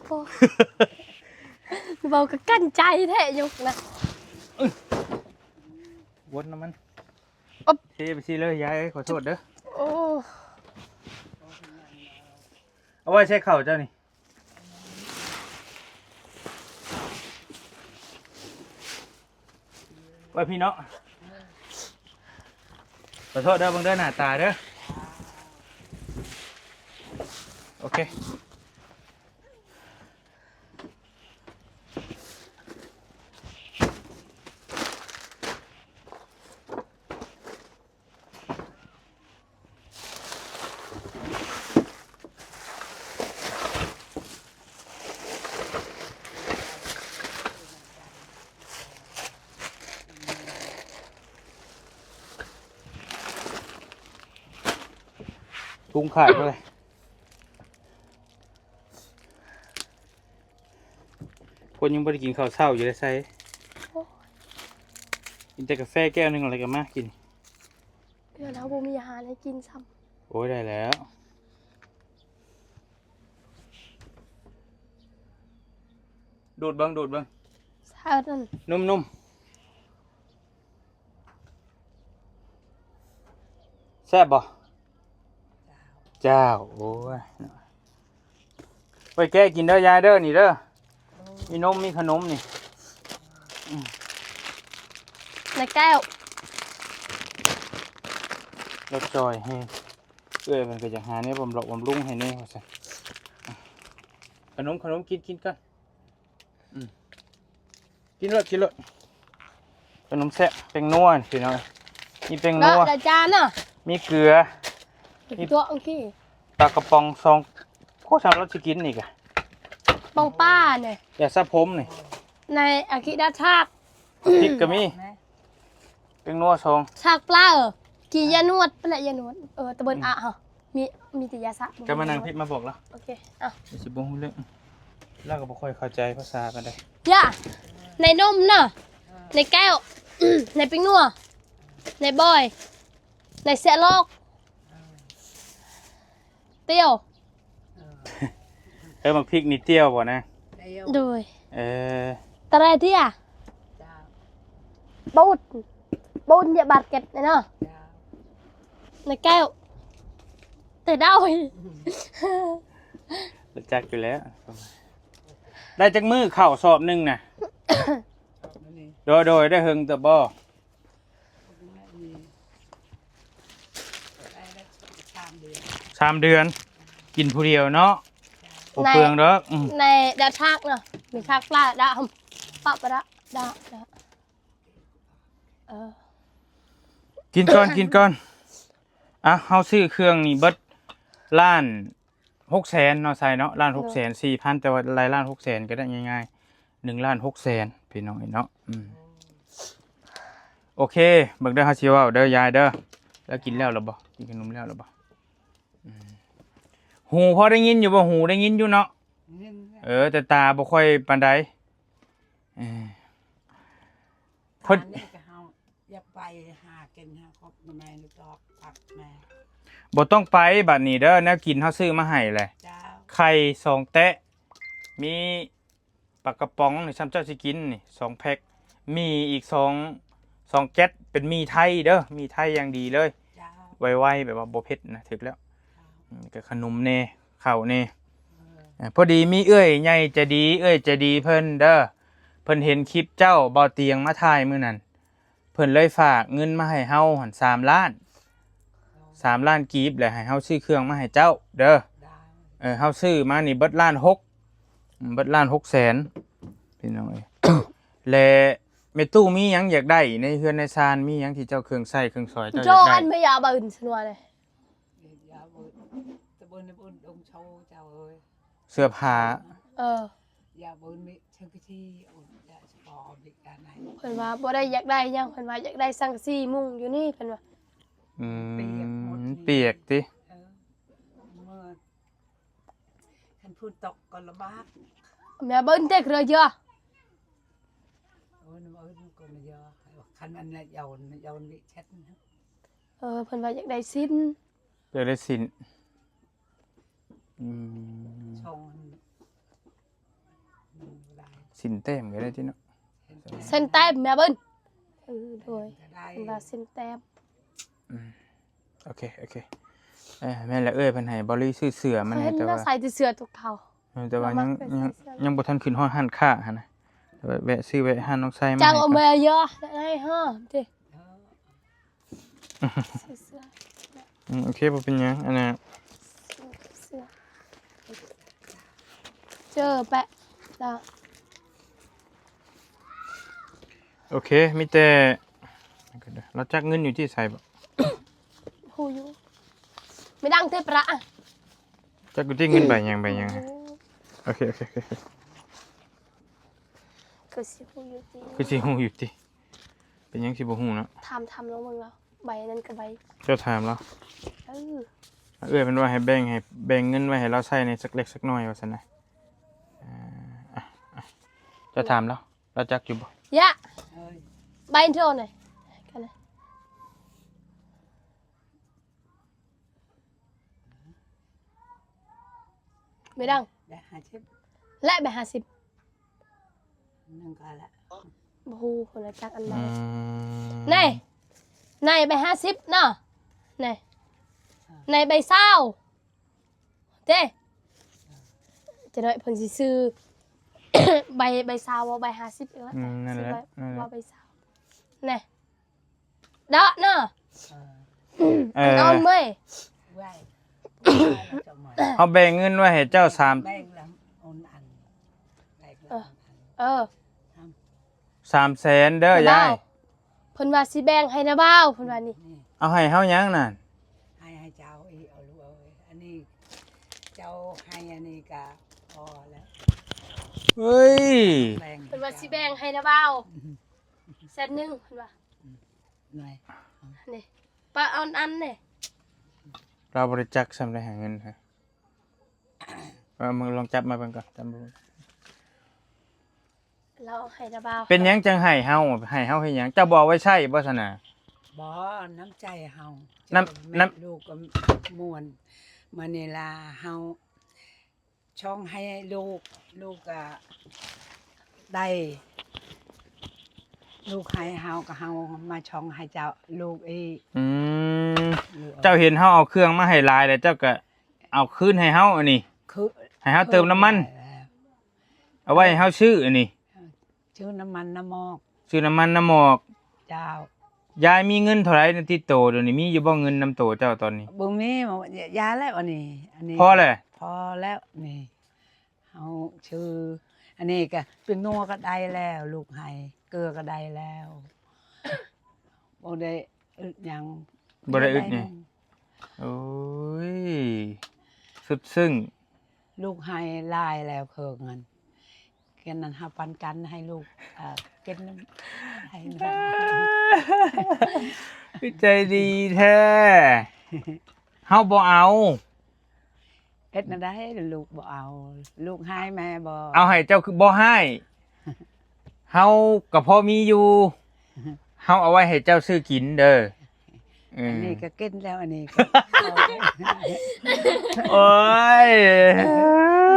โอ้ เว้าก็กั้นใจแท้ยกนะ วนนำมัน อ๊อบ เทไปสิเลยยายเอ้ย ขอโทษเด้อ โอ้ เอาไว้ใส่ข้าวเจ้านี่ ไว้พี่เนาะ ขอโทษเด้อ เบิ่งเด้อ หน้าตาเด้อ โอเค ถุงขาดเลย คนยังบ่ได้กินข้าวเช้าอยู่เลยไส โอ้ย กินแต่กาแฟแก้วหนึ่งอะไรก็มากิน เดี๋ยวเราบ่มีอาหารให้กินซ้ำ โอ้ย ได้แล้ว ดูดเบิ่ง ดูดเบิ่ง แซ่บนั่น นุ่มๆ แซ่บบ่ เจ้า โอ้ย ไปแกะกินเด้อยายเด้อ นี่เด้อ มีนม มีขนมนี่ อืม ในแก้ว แล้วจ่อยให้ เอื้อยมันก็อยากหาแนวบำรอกบำรุงให้แน่ว่าซั่น ขนม ขนม กิน กินก่อน อืม กินโลด กินโลด ขนมแซ่บ แป้งนัวพี่น้อง มีแป้งนัว ละจานน่ะ มีเกลือ มีตัวโอเค ปลากระป๋องสอง โคตรสำหรับสิกินนี่กะ ปองป้าเนี่ย ยาสระผมนี่ ในอากิดาชาติ พริกก็มี แป้งนัวสอง ซากปลา เออ กินยานวด ปะละยานวด เออ ตะเบินอะเฮา มี มีแต่ยาสระ จะมานั่งพิดมาบอกแล้ว โอเค อ่ะ สิบ่ฮู้เรื่อง ลาวก็บ่ค่อยเข้าใจภาษาปานใด ย่า ในนมเนาะ ในแก้ว ในแป้งนัว ในบอย ในแซะลอก เตี้ยว เออ บักพริกนี่เตี้ยวบ่นะ โดย เออ ตะไรเตี้ย เจ้า ปูน ปูนอย่าบาดเก็บเลยเนาะ เจ้า ในแก้ว แต่เดา รู้จักอยู่แล้ว ได้จักมื้อข้าวสอบหนึ่งน่ะ โดย โดย ได้เฮิงเติบบ่ สามเดือน กินผู้เดียวเนาะ บ่เปลืองดอก อืม ในดาดผักเนาะ มีผักปลาดา ปะปะดา ดา ดา เออ กินก่อน กินก่อน ອ່ະ ເຮົາຊື້ເຄື່ອງນີ້ເບິດລ້ານຫົກແສນເນາະ ໃສ່ເນາະ ລ້ານຫົກແສນສີ່ພັນ ແຕ່ວ່າໄລ່ລ້ານຫົກແສນກໍໄດ້ ງ່າຍໆ ໜຶ່ງລ້ານຫົກແສນ ພີ່ນ້ອງເອີຍເນາະ. ອືມ ໂອເຄ ເບິ່ງເດີ ເຮົາຊິເວົ້າເດີຍາຍເດີ. ແລ້ວກິນແລ້ວລະບໍ່? ກິນຂະໜົມແລ້ວລະບໍ່? ອືມ ຫູພໍໄດ້ຍິນຢູ່ບໍ່? ຫູໄດ້ຍິນຢູ່ເນາະ? ຍິນແລ້ວ ເອີ ແຕ່ຕາບໍ່ຄ່ອຍປານໃດ. ເອີ ເພິ່ນ ຕານີ້ກໍເຮົາຢາກໄປຫາກິນຫາຄົບໜໍ່ໄມ້ດອກຜັກແມ່. ບໍ່ຕ້ອງໄປບາດນີ້ເດີ ແນວກິນເຮົາຊື້ມາໃຫ້ແຫຼະ. ເຈົ້າ ໄຂ່ສອງແຕະ ມີ ປາກະປ໋ອງນີ້ ຊ່ຳເຈົ້າຊິກິນນີ້ສອງແພັກ ໝີ່ອີກສອງ ສອງແກັດ ເປັນໝີ່ໄທເດີ ໝີ່ໄທຢ່າງດີເລີຍ. ເຈົ້າ ໄວໆ ແບບວ່າບໍ່ເຜັດນະ ຖືກແລ້ວ. ເຈົ້າ ອືມ ກໍຂະໜົມແດ່ ເຂົ້າແດ່. ເອີ ເອີ ພໍດີມີເອື້ອຍໃຫຍ່ໃຈດີ ເອື້ອຍໃຈດີເພິ່ນເດີ ເພິ່ນເຫັນຄລິບເຈົ້າ ເບົາຕຽງມາຖ່າຍມື້ນັ້ນ ເພິ່ນເລີຍຝາກເງິນມາໃຫ້ເຮົາຫັ້ນສາມລ້ານ ສາມລ້ານກີບ ແລະໃຫ້ເຮົາຊື້ເຄື່ອງມາໃຫ້ເຈົ້າເດີ. ເອີ ເຮົາຊື້ມານີ້ເບິດລ້ານຫົກ ເບິດລ້ານຫົກແສນ ພີ່ນ້ອງເອີຍ. ແລະແມ່ຕູ້ມີຫຍັງຢາກໄດ້ໃນເຮືອນໃນຊານ? ມີຫຍັງທີ່ເຈົ້າເຄື່ອງໃຊ້ເຄື່ອງສອຍເຈົ້າຢາກໄດ້? ໂຈອັນພະຍາບານຊະນວາເລີຍ ເສື້ອຜ້າ ເອີ ເພິ່ນວ່າບໍ່ໄດ້ຢາກໄດ້ຫຍັງ ເພິ່ນວ່າຢາກໄດ້ສັງກະສີມຸງຢູ່ນີ້ ເພິ່ນວ່າ. ອືມ ປຽກໝົດ ປຽກຕິ? ເອີ ເມື່ອ ຄັນຝົນຕົກກໍລຳບາກ ແມ່ເບິ່ງເດັກເລີຍເຍາະ. ໂອ້ຍ ນ້ຳເອີຍ ມັນກໍມາເຍາະ ຄັນອັນນັ້ນເຍົາ ເຍົານີ້ເຊັດ. ເອີ ເພິ່ນວ່າຢາກໄດ້ສິ້ນ ຢາກໄດ້ສິ້ນ. ອືມ ຊ່ອງ ສິ້ນແຕ້ມກໍໄດ້ຕິເນາະ ເສັ້ນແຕ້ມແມ່ເບິ່ງ. ເອີ ໂດຍ ເພິ່ນວ່າເສັ້ນແຕ້ມ. ອືມ ໂອເຄ ໂອເຄ ເອີ ແມ່ນແຫຼະ ເອື້ອຍເພິ່ນໃຫ້ເບົາລີຊື້ເສື້ອມາໃຫ້ ແຕ່ວ່າໃສ່ແຕ່ເສື້ອຕົວເກົ່າ ເອີ ແຕ່ວ່າຍັງ ຍັງ ຍັງບໍ່ທັນຂຶ້ນຮອດຮ້ານຄ້າຫັ້ນນະ ແວະ ແວະຊື້ແວະຮ້ານນ້ອງໄຊມາໃຫ້ ຈັ່ງເອົາມາເຍາະໃຫ້ເຮົາຕິ. ຊື້ເສື້ອ ອືມ ໂອເຄ ບໍ່ເປັນຫຍັງ ອັນນ່າ ຊື້ເສື້ອ ເຈີແປະລະ. ໂອເຄ ມີແຕ່ ລາວຈັກເງິນຢູ່ທີ່ໃສບໍ່? ຮູ້ຢູ່ ໄມ່ດັງເທປະ ຈັກຢູ່ທີ່ເງິນໃບຫຍັງ ໃບຫຍັງ. ໂອເຄ ໂອເຄ ໂອເຄ ຄືຊິຮູ້ຢູ່ຕິ ຄືຊິຮູ້ຢູ່ຕິ. ເປັນຫຍັງຊິບໍ່ຮູ້ເນາະ? ຖາມ ຖາມລອງເບິ່ງລາວ ໃບນັ້ນກໍໃບ ເຈົ້າຖາມລາວ. ເອີ ເອື້ອຍເພິ່ນວ່າໃຫ້ແບ່ງ ໃຫ້ແບ່ງເງິນໄວ້ໃຫ້ລາວໃຊ້ໃນຈັກເລັກຈັກນ້ອຍວ່າຊັ້ນນະ. ເຈົ້າຖາມລາວ ລາວຈັກຢູ່ບໍ່? ຢະ ເອີຍ ໃບໂທນະ ກັນນະ. ໄມ່ດັງ ແລະ ແບງຫ້າສິບ ໜຶ່ງກະລະ ບໍ່ຮູ້ຄົນລະຈັກອັນໃດ. ອືມ ໃນ ໃນໃບຫ້າສິບເນາະ ໃນ ໃນໃບຊາວເດ້. ຈະໜ້ອຍເພິ່ນຊິຊື້ ໃບ ໃບຊາວ ບໍ່ໃບຫ້າສິບອີກແລ້ວ. ອືມ ນັ້ນແຫຼະ ຊິວ່າ ນັ້ນແຫຼະ ວ່າໃບຊາວ ໃນ ເດາະເນາະ. ເອີ ເອີ ເອົາເມີຍ ເຮົາແບ່ງເງິນໄວ້ໃຫ້ເຈົ້າສາມ ແບ່ງລະອັນ ເອີ ເອີ ສາມແສນເດີຍາຍ. ເພິ່ນວ່າຊິແບ່ງໃຫ້ນະບ່າວ ເພິ່ນວ່ານີ້. ເອົາໃຫ້ເຮົາຫຍັງນັ້ນ? ໃຫ້ ໃຫ້ເຈົ້າອີກ ເອົາລູກເອີຍ ອັນນີ້ເຈົ້າໃຫ້ ອັນນີ້ກະພໍແລ້ວ. ເອີຍ ເພິ່ນວ່າຊິແບ່ງໃຫ້ນະບ່າວ ແສນໜຶ່ງ ເພິ່ນວ່າ. ນີ້ ປະເອົາອັນນີ້ ລາວບໍ່ໄດ້ຈັກສ່ຳໃດຫາເງິນ. ເອົາ ມຶງລອງຈັບມາເບິ່ງກ່ອນ ຈັບມາເບິ່ງ. ລາວໃຫ້ລະບ່າວ ເປັນຫຍັງຈັ່ງໃຫ້ເຮົາ? ໃຫ້ເຮົາເຮັດຫຍັງ? ເຈົ້າບໍ່ເອົາໄວ້ໃຊ້ບໍ່ຊັ້ນນະ? ບໍ່ ນ້ຳໃຈເຮົາ ນ້ຳ ນ້ຳ ລູກກໍມ່ວນ ມານີ້ລະເຮົາ ຊ່ອງໃຫ້ລູກ ລູກກະໄດ້ ລູກໃຫ້ເຮົາ ກະເຮົາມາຊ່ອງໃຫ້ເຈົ້າ ລູກອີກ. ອືມ ເຈົ້າເຫັນເຮົາເອົາເຄື່ອງມາໃຫ້ຫຼາຍແລ້ວ ເຈົ້າກະເອົາຄືນໃຫ້ເຮົາ ອັນນີ້ ຄື ໃຫ້ເຮົາເຕີມນ້ຳມັນ ເອົາໄວ້ໃຫ້ເຮົາຊື້ ອັນນີ້ ຊື້ນ້ຳມັນນ້ຳໝອກ ຊື້ນ້ຳມັນນ້ຳໝອກ. ເຈົ້າ ຍາຍມີເງິນເທົ່າໃດໃນຕິດໂຕດຽວນີ້? ມີຢູ່ບໍ່ເງິນນຳໂຕເຈົ້າຕອນນີ້? ບໍ່ມີ ຢາແລ້ວອັນນີ້ ອັນນີ້ ພໍແລ້ວ ພໍແລ້ວນີ້ ເຮົາຊື້ ອັນນີ້ກະ ເປັນນົວກະໄດ້ແລ້ວ ລູກໃຫ້ ເກືອກະໄດ້ແລ້ວ ບໍ່ໄດ້ອຶດຫຍັງ ບໍ່ໄດ້ອຶດຫຍັງ. ໂອ້ຍ ສຸດຊຶ້ງ. ລູກໃຫ້ຫຼາຍແລ້ວເຄິ່ງນັ້ນ ແຄ່ນັ້ນເຮົາປັນກັນໃຫ້ລູກ ເອີ ເກັບນຳ ໃຫ້ນຳ. ຄືໃຈດີແທ້ ເຮົາບໍ່ເອົາ. ເຮັດແນວໃດລູກບໍ່ເອົາ? ລູກຮ້າຍແມ່ບໍ່? ເອົາໃຫ້ເຈົ້າຄືບໍ່ຮ້າຍ? ເຮົາກໍພໍມີຢູ່ ເຮົາເອົາໄວ້ໃຫ້ເຈົ້າຊື້ກິນເດີ. ເອີ ອັນນີ້ກໍກິນແລ້ວ ອັນນີ້ກໍ ໂອ້ຍ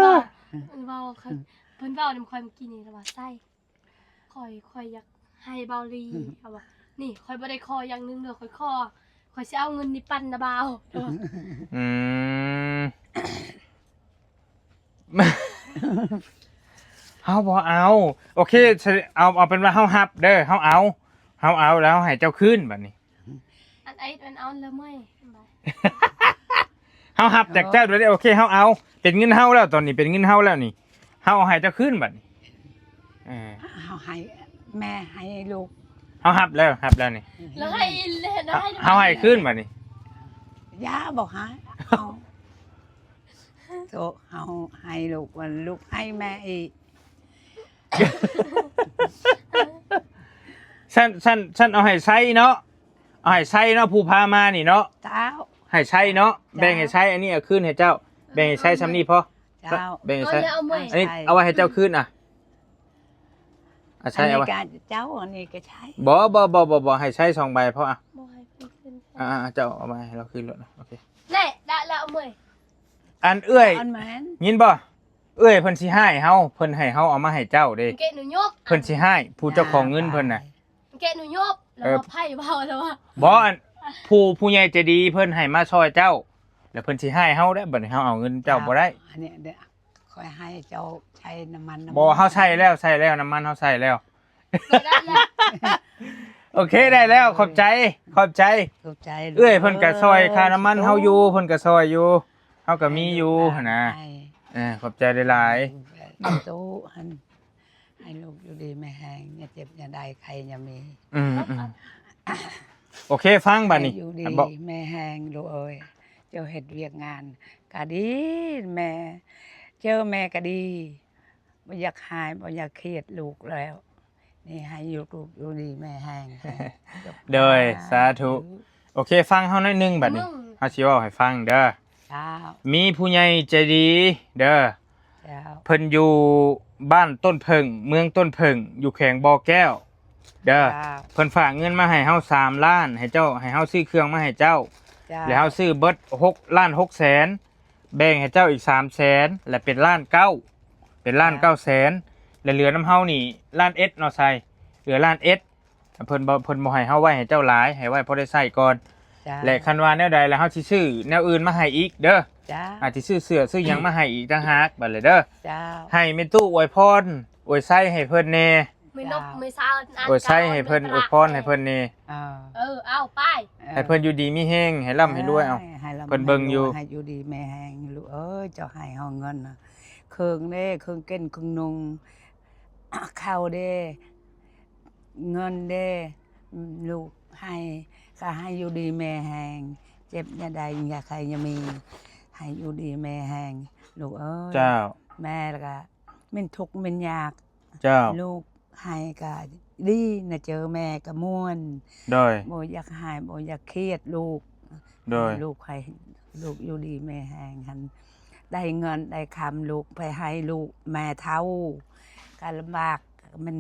ເວົ້າ ເວົ້າ ເພິ່ນເວົ້ານຳຂ້ອຍມື້ກີ້ນີ້ລະວ່າ ໃສ່ ຂ້ອຍ ຂ້ອຍຢາກໃຫ້ບ່າວລີ ເຮົາວ່າ ນີ້ ຂ້ອຍບໍ່ໄດ້ຂໍຢ່າງໜຶ່ງເດີ ຂ້ອຍຂໍ ຂ້ອຍຊິເອົາເງິນນີ້ປັນນະບ່າວ. ອືມ ເຮົາບໍ່ເອົາ. ໂອເຄ ເອົາ ເອົາເປັນວ່າເຮົາຮັບເດີ ເຮົາເອົາ ເຮົາເອົາແລ້ວເຮົາໃຫ້ເຈົ້າຄືນບາດນີ້. ອັນໄອ້ມັນເອົາລະເມື່ອຍ ເຮົາຮັບຈາກເຈົ້າໂດຍ ໂອເຄ ເຮົາເອົາ ເປັນເງິນເຮົາແລ້ວ ຕອນນີ້ເປັນເງິນເຮົາແລ້ວນີ້ ເຮົາເອົາໃຫ້ເຈົ້າຄືນບາດນີ້. ເອີ ເຮົາໃຫ້ ແມ່ໃຫ້ລູກ ເຮົາຮັບແລ້ວ ຮັບແລ້ວນີ້ ແລ້ວໃຫ້ອີກ ແລ້ວໃຫ້ ເຮົາໃຫ້ຄືນບາດນີ້. ຢ່າ ບໍ່ໃຫ້ ເອົາ ໂຕເຮົາໃຫ້ລູກ ມັນລູກໃຫ້ແມ່ອີກ. ຊັ້ນ ຊັ້ນ ຊັ້ນເອົາໃຫ້ໄຊເນາະ ເອົາໃຫ້ໄຊເນາະ ຜູ້ພາມານີ້ເນາະ. ເຈົ້າ ໃຫ້ໄຊເນາະ ແບ່ງໃຫ້ໄຊ ອັນນີ້ເອົາຄືນໃຫ້ເຈົ້າ ແບ່ງໃຫ້ໄຊຊ່ຳນີ້ພໍ. ເຈົ້າ ແບ່ງໃຫ້ໄຊ ເອົາເອົາໄວ້ໃຫ້ເຈົ້າຄືນ ອ່ະ ອາໄຊ ອັນນີ້ ເອົາໄວ້ ກໍເຈົ້າ ອັນນີ້ກໍໃຊ້. ບໍ່ ບໍ່ ບໍ່ ບໍ່ ໃຫ້ໃຊ້ສອງໃບພໍ ອ່ະ ບໍ່ໃຫ້ເພິ່ນຄືນ. ອ່າ ເຈົ້າເອົາມາໃຫ້ລາວຄືນໂລດນະ. ໂອເຄ ແນ່ ລະ ລະເອົາເມື່ອຍ ອັນເອື້ອຍ ອັນແມ່ນ ຍິນບໍ່? ເອື້ອຍເພິ່ນຊິຮ້າຍເຮົາ ເພິ່ນໃຫ້ເຮົາເອົາມາໃຫ້ເຈົ້າເດ້. ເກະໜູຍົບ ເພິ່ນຊິຮ້າຍ ຜູ້ເຈົ້າຂອງເງິນເພິ່ນນະ. ເກະໜູຍົບ ແລ້ວ ເອີ ວ່າໃຜເວົ້າ ແລ້ວວ່າ ບໍ່ ອັນ ຜູ້ ຜູ້ໃຫຍ່ໃຈດີເພິ່ນໃຫ້ມາຊ່ອຍເຈົ້າ ແລ້ວເພິ່ນຊິຮ້າຍເຮົາເດ້ ບັດນີ້ເຮົາເອົາເງິນເຈົ້າບໍ່ໄດ້. ອັນນີ້ເດ້ ຂ້ອຍໃຫ້ເຈົ້າໃຊ້ນ້ຳມັນ ບໍ່ ເຮົາໃຊ້ແລ້ວ ໃຊ້ແລ້ວ ນ້ຳມັນເຮົາໃຊ້ແລ້ວ. ໂອເຄ ໄດ້ແລ້ວ ຂອບໃຈ ຂອບໃຈ ຂອບໃຈ. ເອື້ອຍເພິ່ນກໍຊ່ອຍຄ່ານ້ຳມັນເຮົາຢູ່ ເພິ່ນກໍຊ່ອຍຢູ່ ເຮົາກໍມີຢູ່ຫັ້ນນະ. ເອີ ຂອບໃຈຫຼາຍໆ ຕູ້ຫັ້ນ ໃຫ້ລູກຢູ່ດີມີແຮງ ຢ່າເຈັບຢ່າໄດ້ ໄຂ້ຢ່າມີ. ອືມໆ ໂອເຄ ຟັງບາດນີ້ ຢູ່ດີມີແຮງລູກເອີຍ ເຈົ້າເຮັດວຽກງານກະດີ ແມ່ ເຈີແມ່ກະດີ ບໍ່ຢາກຮ້າຍ ບໍ່ຢາກຄຽດລູກແລ້ວ ນີ້ໃຫ້ຢູ່ ລູກຢູ່ດີມີແຮງ. ໂດຍ ສາທຸ. ໂອເຄ ຟັງເຮົາໜ້ອຍໜຶ່ງບາດນີ້ ເຮົາຊິເວົ້າໃຫ້ຟັງເດີ. ເຈົ້າ ມີຜູ້ໃຫຍ່ໃຈດີເດີ ເຈົ້າ ເພິ່ນຢູ່ບ້ານຕົ້ນເຜິ້ງ ເມືອງຕົ້ນເຜິ້ງ ຢູ່ແຂວງບໍ່ແກ້ວເດີ. ເຈົ້າ ເພິ່ນຝາກເງິນມາໃຫ້ເຮົາສາມລ້ານ ໃຫ້ເຈົ້າ ໃຫ້ເຮົາຊື້ເຄື່ອງມາໃຫ້ເຈົ້າ. ເຈົ້າ ແລ້ວເຮົາຊື້ເບິດຫົກລ້ານຫົກແສນ ແບ່ງໃຫ້ເຈົ້າອີກສາມແສນ ແລະເປັນລ້ານເກົ້າ ເປັນລ້ານເກົ້າແສນ ແລະເຫຼືອນຳເຮົານີ້ລ້ານເອັດເນາະ ໃສ່ເຫຼືອລ້ານເອັດ. ເພິ່ນບໍ່ ເພິ່ນບໍ່ໃຫ້ເຮົາໄວ້ໃຫ້ເຈົ້າຫຼາຍ ໃຫ້ໄວ້ພໍໄດ້ໃຊ້ກ່ອນ. ເຈົ້າ ແລະຄັນວ່າແນວໃດລະເຮົາຊິຊື້ແນວອື່ນມາໃຫ້ອີກເດີ. ເຈົ້າ ອາດຊິຊື້ເສື້ອຊື້ຫຍັງມາໃຫ້ອີກຕ່າງຫາກບາດລະເດີ. ເຈົ້າ ໃຫ້ແມ່ຕູ້ອວຍພອນ ອວຍໄຊໃຫ້ເພິ່ນແດ່ ມື້ນົບມື້ເຊົ້າ ອວຍໄຊໃຫ້ເພິ່ນ ອວຍພອນໃຫ້ເພິ່ນແດ່. ເອີ ເອີ ເອົາໄປ ເອີ ໃຫ້ເພິ່ນຢູ່ດີມີແຮງ ໃຫ້ລ່ຳໃຫ້ລວຍ. ເອົາ ໃຫ້ ໃຫ້ລ່ຳ ເພິ່ນເບິ່ງຢູ່ ໃຫ້ຢູ່ດີມີແຮງລູກເອີຍ. ເຈົ້າໃຫ້ເຮົາເງິນນະ ເຄື່ອງເດ້ ເຄື່ອງກິນເຄື່ອງນຸ່ງ ເຂົ້າເດ້ ເງິນເດ້ ລູກໃຫ້ ກໍໃຫ້ຢູ່ດີມີແຮງ ເຈັບຢ່າໄດ້ ຢ່າໄຂ້ຢ່າມີ ໃຫ້ຢູ່ດີມີແຮງລູກເອີຍ. ເຈົ້າ ແມ່ລະກະ ແມ່ນທຸກແມ່ນຍາກ. ເຈົ້າ ລູກໃຫ້ກະດີນະເຈີ ແມ່ກະມ່ວນ. ໂດຍ ບໍ່ຢາກຮ້າຍ ບໍ່ຢາກຄຽດລູກ. ໂດຍ ລູກໃຫ້ລູກຢູ່ດີມີແຮງຫັ້ນ ໄດ້ເງິນໄດ້ຄຳ ລູກໄປໃຫ້ລູກ ແມ່ເຖົ້າກະລຳບາກ ມັນ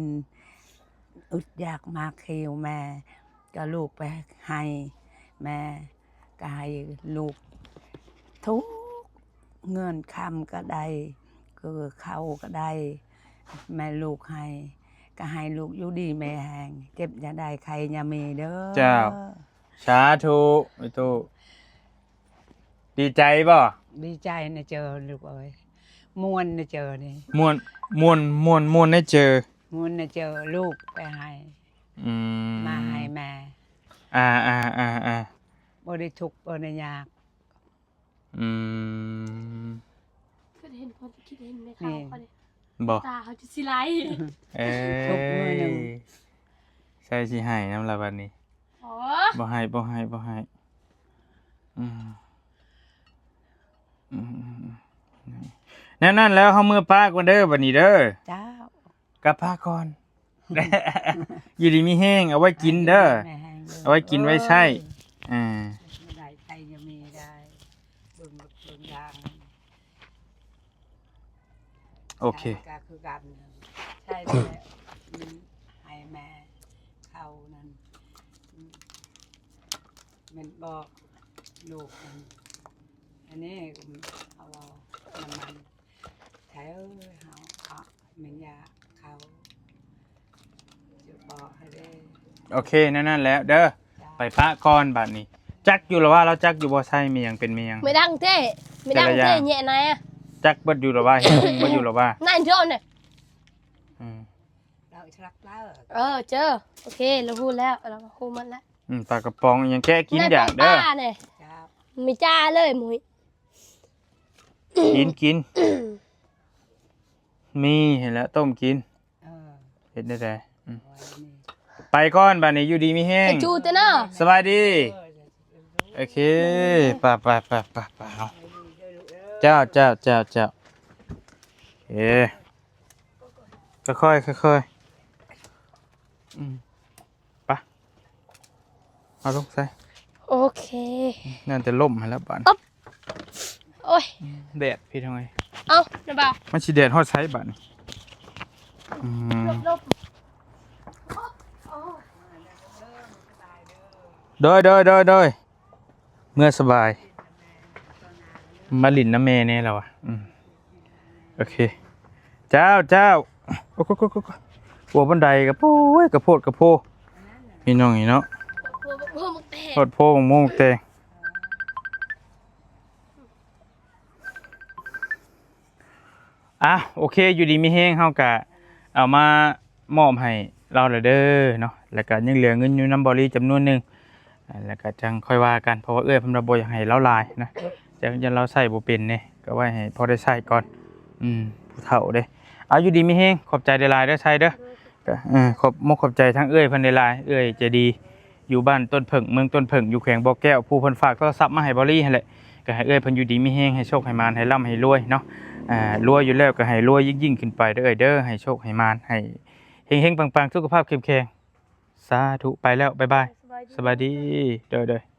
ອຶດຢາກໝາກຫິວ ແມ່ກະລູກໄປໃຫ້ ແມ່ ກະໃຫ້ລູກທຸກ ເງິນຄຳກະໄດ້ ເກີເຂົ້າກະໄດ້ ແມ່ລູກໃຫ້ ກະໃຫ້ລູກຢູ່ດີມີແຮງ ເຈັບຢ່າໄດ້ໄຂ້ຢ່າມີເດີ. ເຈົ້າ ສາທຸ ແມ່ຕູ້ ດີໃຈບໍ່? ດີໃຈນະເຈີລູກເອີຍ ມ່ວນນະເຈີນີ້ ມ່ວນ ມ່ວນ ມ່ວນ ມ່ວນນະເຈີ ມ່ວນນະເຈີ ລູກໄປໃຫ້ ອືມ ມາໃຫ້ແມ່ ອ່າໆໆໆ ບໍ່ໄດ້ທຸກບໍ່ໄດ້ຍາກ. ອືມ ຄິດເຫັນ ເພິ່ນຄິດເຫັນແມ່ເຖົ້າເຂົາເດ້ ບໍ່ ຕາເຂົາຈະຊິໄຫຼ. ເອີ ທຸກມື້ໜຶ່ງ ໃສ່ຊິໃຫ້ນຳລະບັດນີ້. ອໍ ບໍ່ໃຫ້ ບໍ່ໃຫ້ ບໍ່ໃຫ້. ອືມ ອືມໆໆ ແນວນັ້ນແລ້ວ ເຮົາເມືອປ້າກ່ອນເດີ ບັດນີ້ເດີ. ເຈົ້າ ກັບປ້າກ່ອນ ຢູ່ດີມີແຮງ ເອົາໄວ້ກິນເດີ ແມ່ແຮງເດີ ເອົາໄວ້ກິນໄວ້ໃຊ້ ເອີ ເອີ ໄດ້ໃຊ້ຍັງມີໄດ້ ເບິ່ງເບິ່ງຢ່າງ ໂອເຄ ກໍຄືກັນ ໃຊ້ແລ້ວ ໃຫ້ແມ່ເຂົານັ້ນ ແມ່ນບອກລູກນັ້ນ ອັນນີ້ເຮົາເວົ້ານຳມັນ ໃຊ້ເອີຍ ເຮົາເອົາແມ່ນຢາເຂົາ ຈະບອກໃຫ້ເດີ ໂອເຄ ແນວນັ້ນແຫຼະເດີ ໄປປະກ່ອນບາດນີ້. ຈັກຢູ່ລະວ່າ ລາວຈັກຢູ່ບໍ່ ໃຊ້ແມ່ນຫຍັງເປັນແມ່ນຫຍັງ ແມ່ດັງເຕ້ ແມ່ດັງເຕ້ ແຍະນາຍ ຈັກເບິດຢູ່ລະວ່າ ເຮັດເບິ່ງເບິດຢູ່ລະວ່າ ນາຍໂດນເດ້ ອືມ ເອີ ເຈີ ໂອເຄ ລາວຮູ້ແລ້ວ ລາວຮູ້ໝົດແລ້ວ ອືມ ປາກະປ໋ອງອີ່ຫຍັງ ແກະກິນຢາກເດີ ມີຈ້າເລີຍ ໝຸ້ຍ ກິນ ກິນ ມີຫັ້ນແຫຼະ ຕົ້ມກິນ ເອີ ເຮັດແນວໃດ ອືມ ໄປກ່ອນບາດນີ້ ຢູ່ດີມີແຮງ ໄປຈູເຕີເນາະ ສະບາຍດີ ເອີ ໂອເຄ ໄປໆໆໆ ເຮົາ ເຈົ້າ ເຈົ້າ ເຈົ້າ ເຈົ້າ ເອີ ຄ່ອຍໆ ຄ່ອຍໆ ອືມ ໄປ ເອົາລົງໃສ່ ໂອເຄ ນັ້ນແຕ່ລົ້ມຫັ້ນແຫຼະບາດ ໂອ້ຍ ແດດພີ່ນ້ອງເອີຍ ເອົ້າ ນະບ່າວ ມັນຊິແດດຮອດໃສບາດນີ້ ອືມ ຫຼົບໆ ໂອ້ຍ ໂດຍ ໂດຍ ໂດຍ ໂດຍ ເມືອສະບາຍ ມາຫຼິ້ນນຳແມ່ແດ່ລາວວ່າ ອືມ ໂອເຄ ເຈົ້າ ເຈົ້າ ໂອ້ໂຫ ໂອ້ ບັນໄດກໍ ໂອ້ຍ ກະໂພດກະໂພ ພີ່ນ້ອງນີ້ເນາະ ໂພດໂພ ບັກມ່ວງແຕງ ອ່ະ ໂອເຄ ຢູ່ດີມີແຮງ ເຮົາກະເອົາມາມອບໃຫ້ລາວແລ້ວເດີເນາະ ແລ້ວກະຍັງເຫຼືອເງິນຢູ່ນຳບໍລີຈຳນວນໜຶ່ງ ແລ້ວກະຈັ່ງຄ່ອຍວ່າກັນ ເພາະວ່າເອື້ອຍເພິ່ນວ່າບໍ່ຢາກໃຫ້ລາວຫຼາຍນະ ຢ້ານລາວໃຊ້ບໍ່ເປັນເດ້ ກໍໄວ້ໃຫ້ພໍໄດ້ໃຊ້ກ່ອນ ອືມ ຜູ້ເຖົ້າເດ້ ເອົາ ຢູ່ດີມີແຮງ ຂອບໃຈຫຼາຍໆເດີ ໄຊເດີ ກໍ ເອີ ຂອບມົກຂອບໃຈທາງເອື້ອຍເພິ່ນຫຼາຍໆ ເອື້ອຍໃຈດີ ຢູ່ບ້ານຕົ້ນເຜິ້ງ ເມືອງຕົ້ນເຜິ້ງ ຢູ່ແຂວງບໍ່ແກ້ວ ຜູ້ເພິ່ນຝາກໂທລະສັບມາໃຫ້ບໍລີຫັ້ນແຫຼະ ກໍໃຫ້ເອື້ອຍເພິ່ນຢູ່ດີມີແຮງ ໃຫ້ໂຊກໃຫ້ໝານ ໃຫ້ລ່ຳໃຫ້ລວຍເນາະ ອ່າ ລວຍຢູ່ແລ້ວກໍໃຫ້ລວຍຍິ່ງໆຂຶ້ນໄປເດີເອື້ອຍເດີ ໃຫ້ໂຊກໃຫ້ໝານ ໃຫ້ເຮັງໆປັງໆ ສຸຂະພາບເຂັ້ມແຂງ ສາທຸ ໄປແລ້ວ ບາຍບາຍ ສະບາຍດີ ສະບາຍດີ ໂດຍໆ.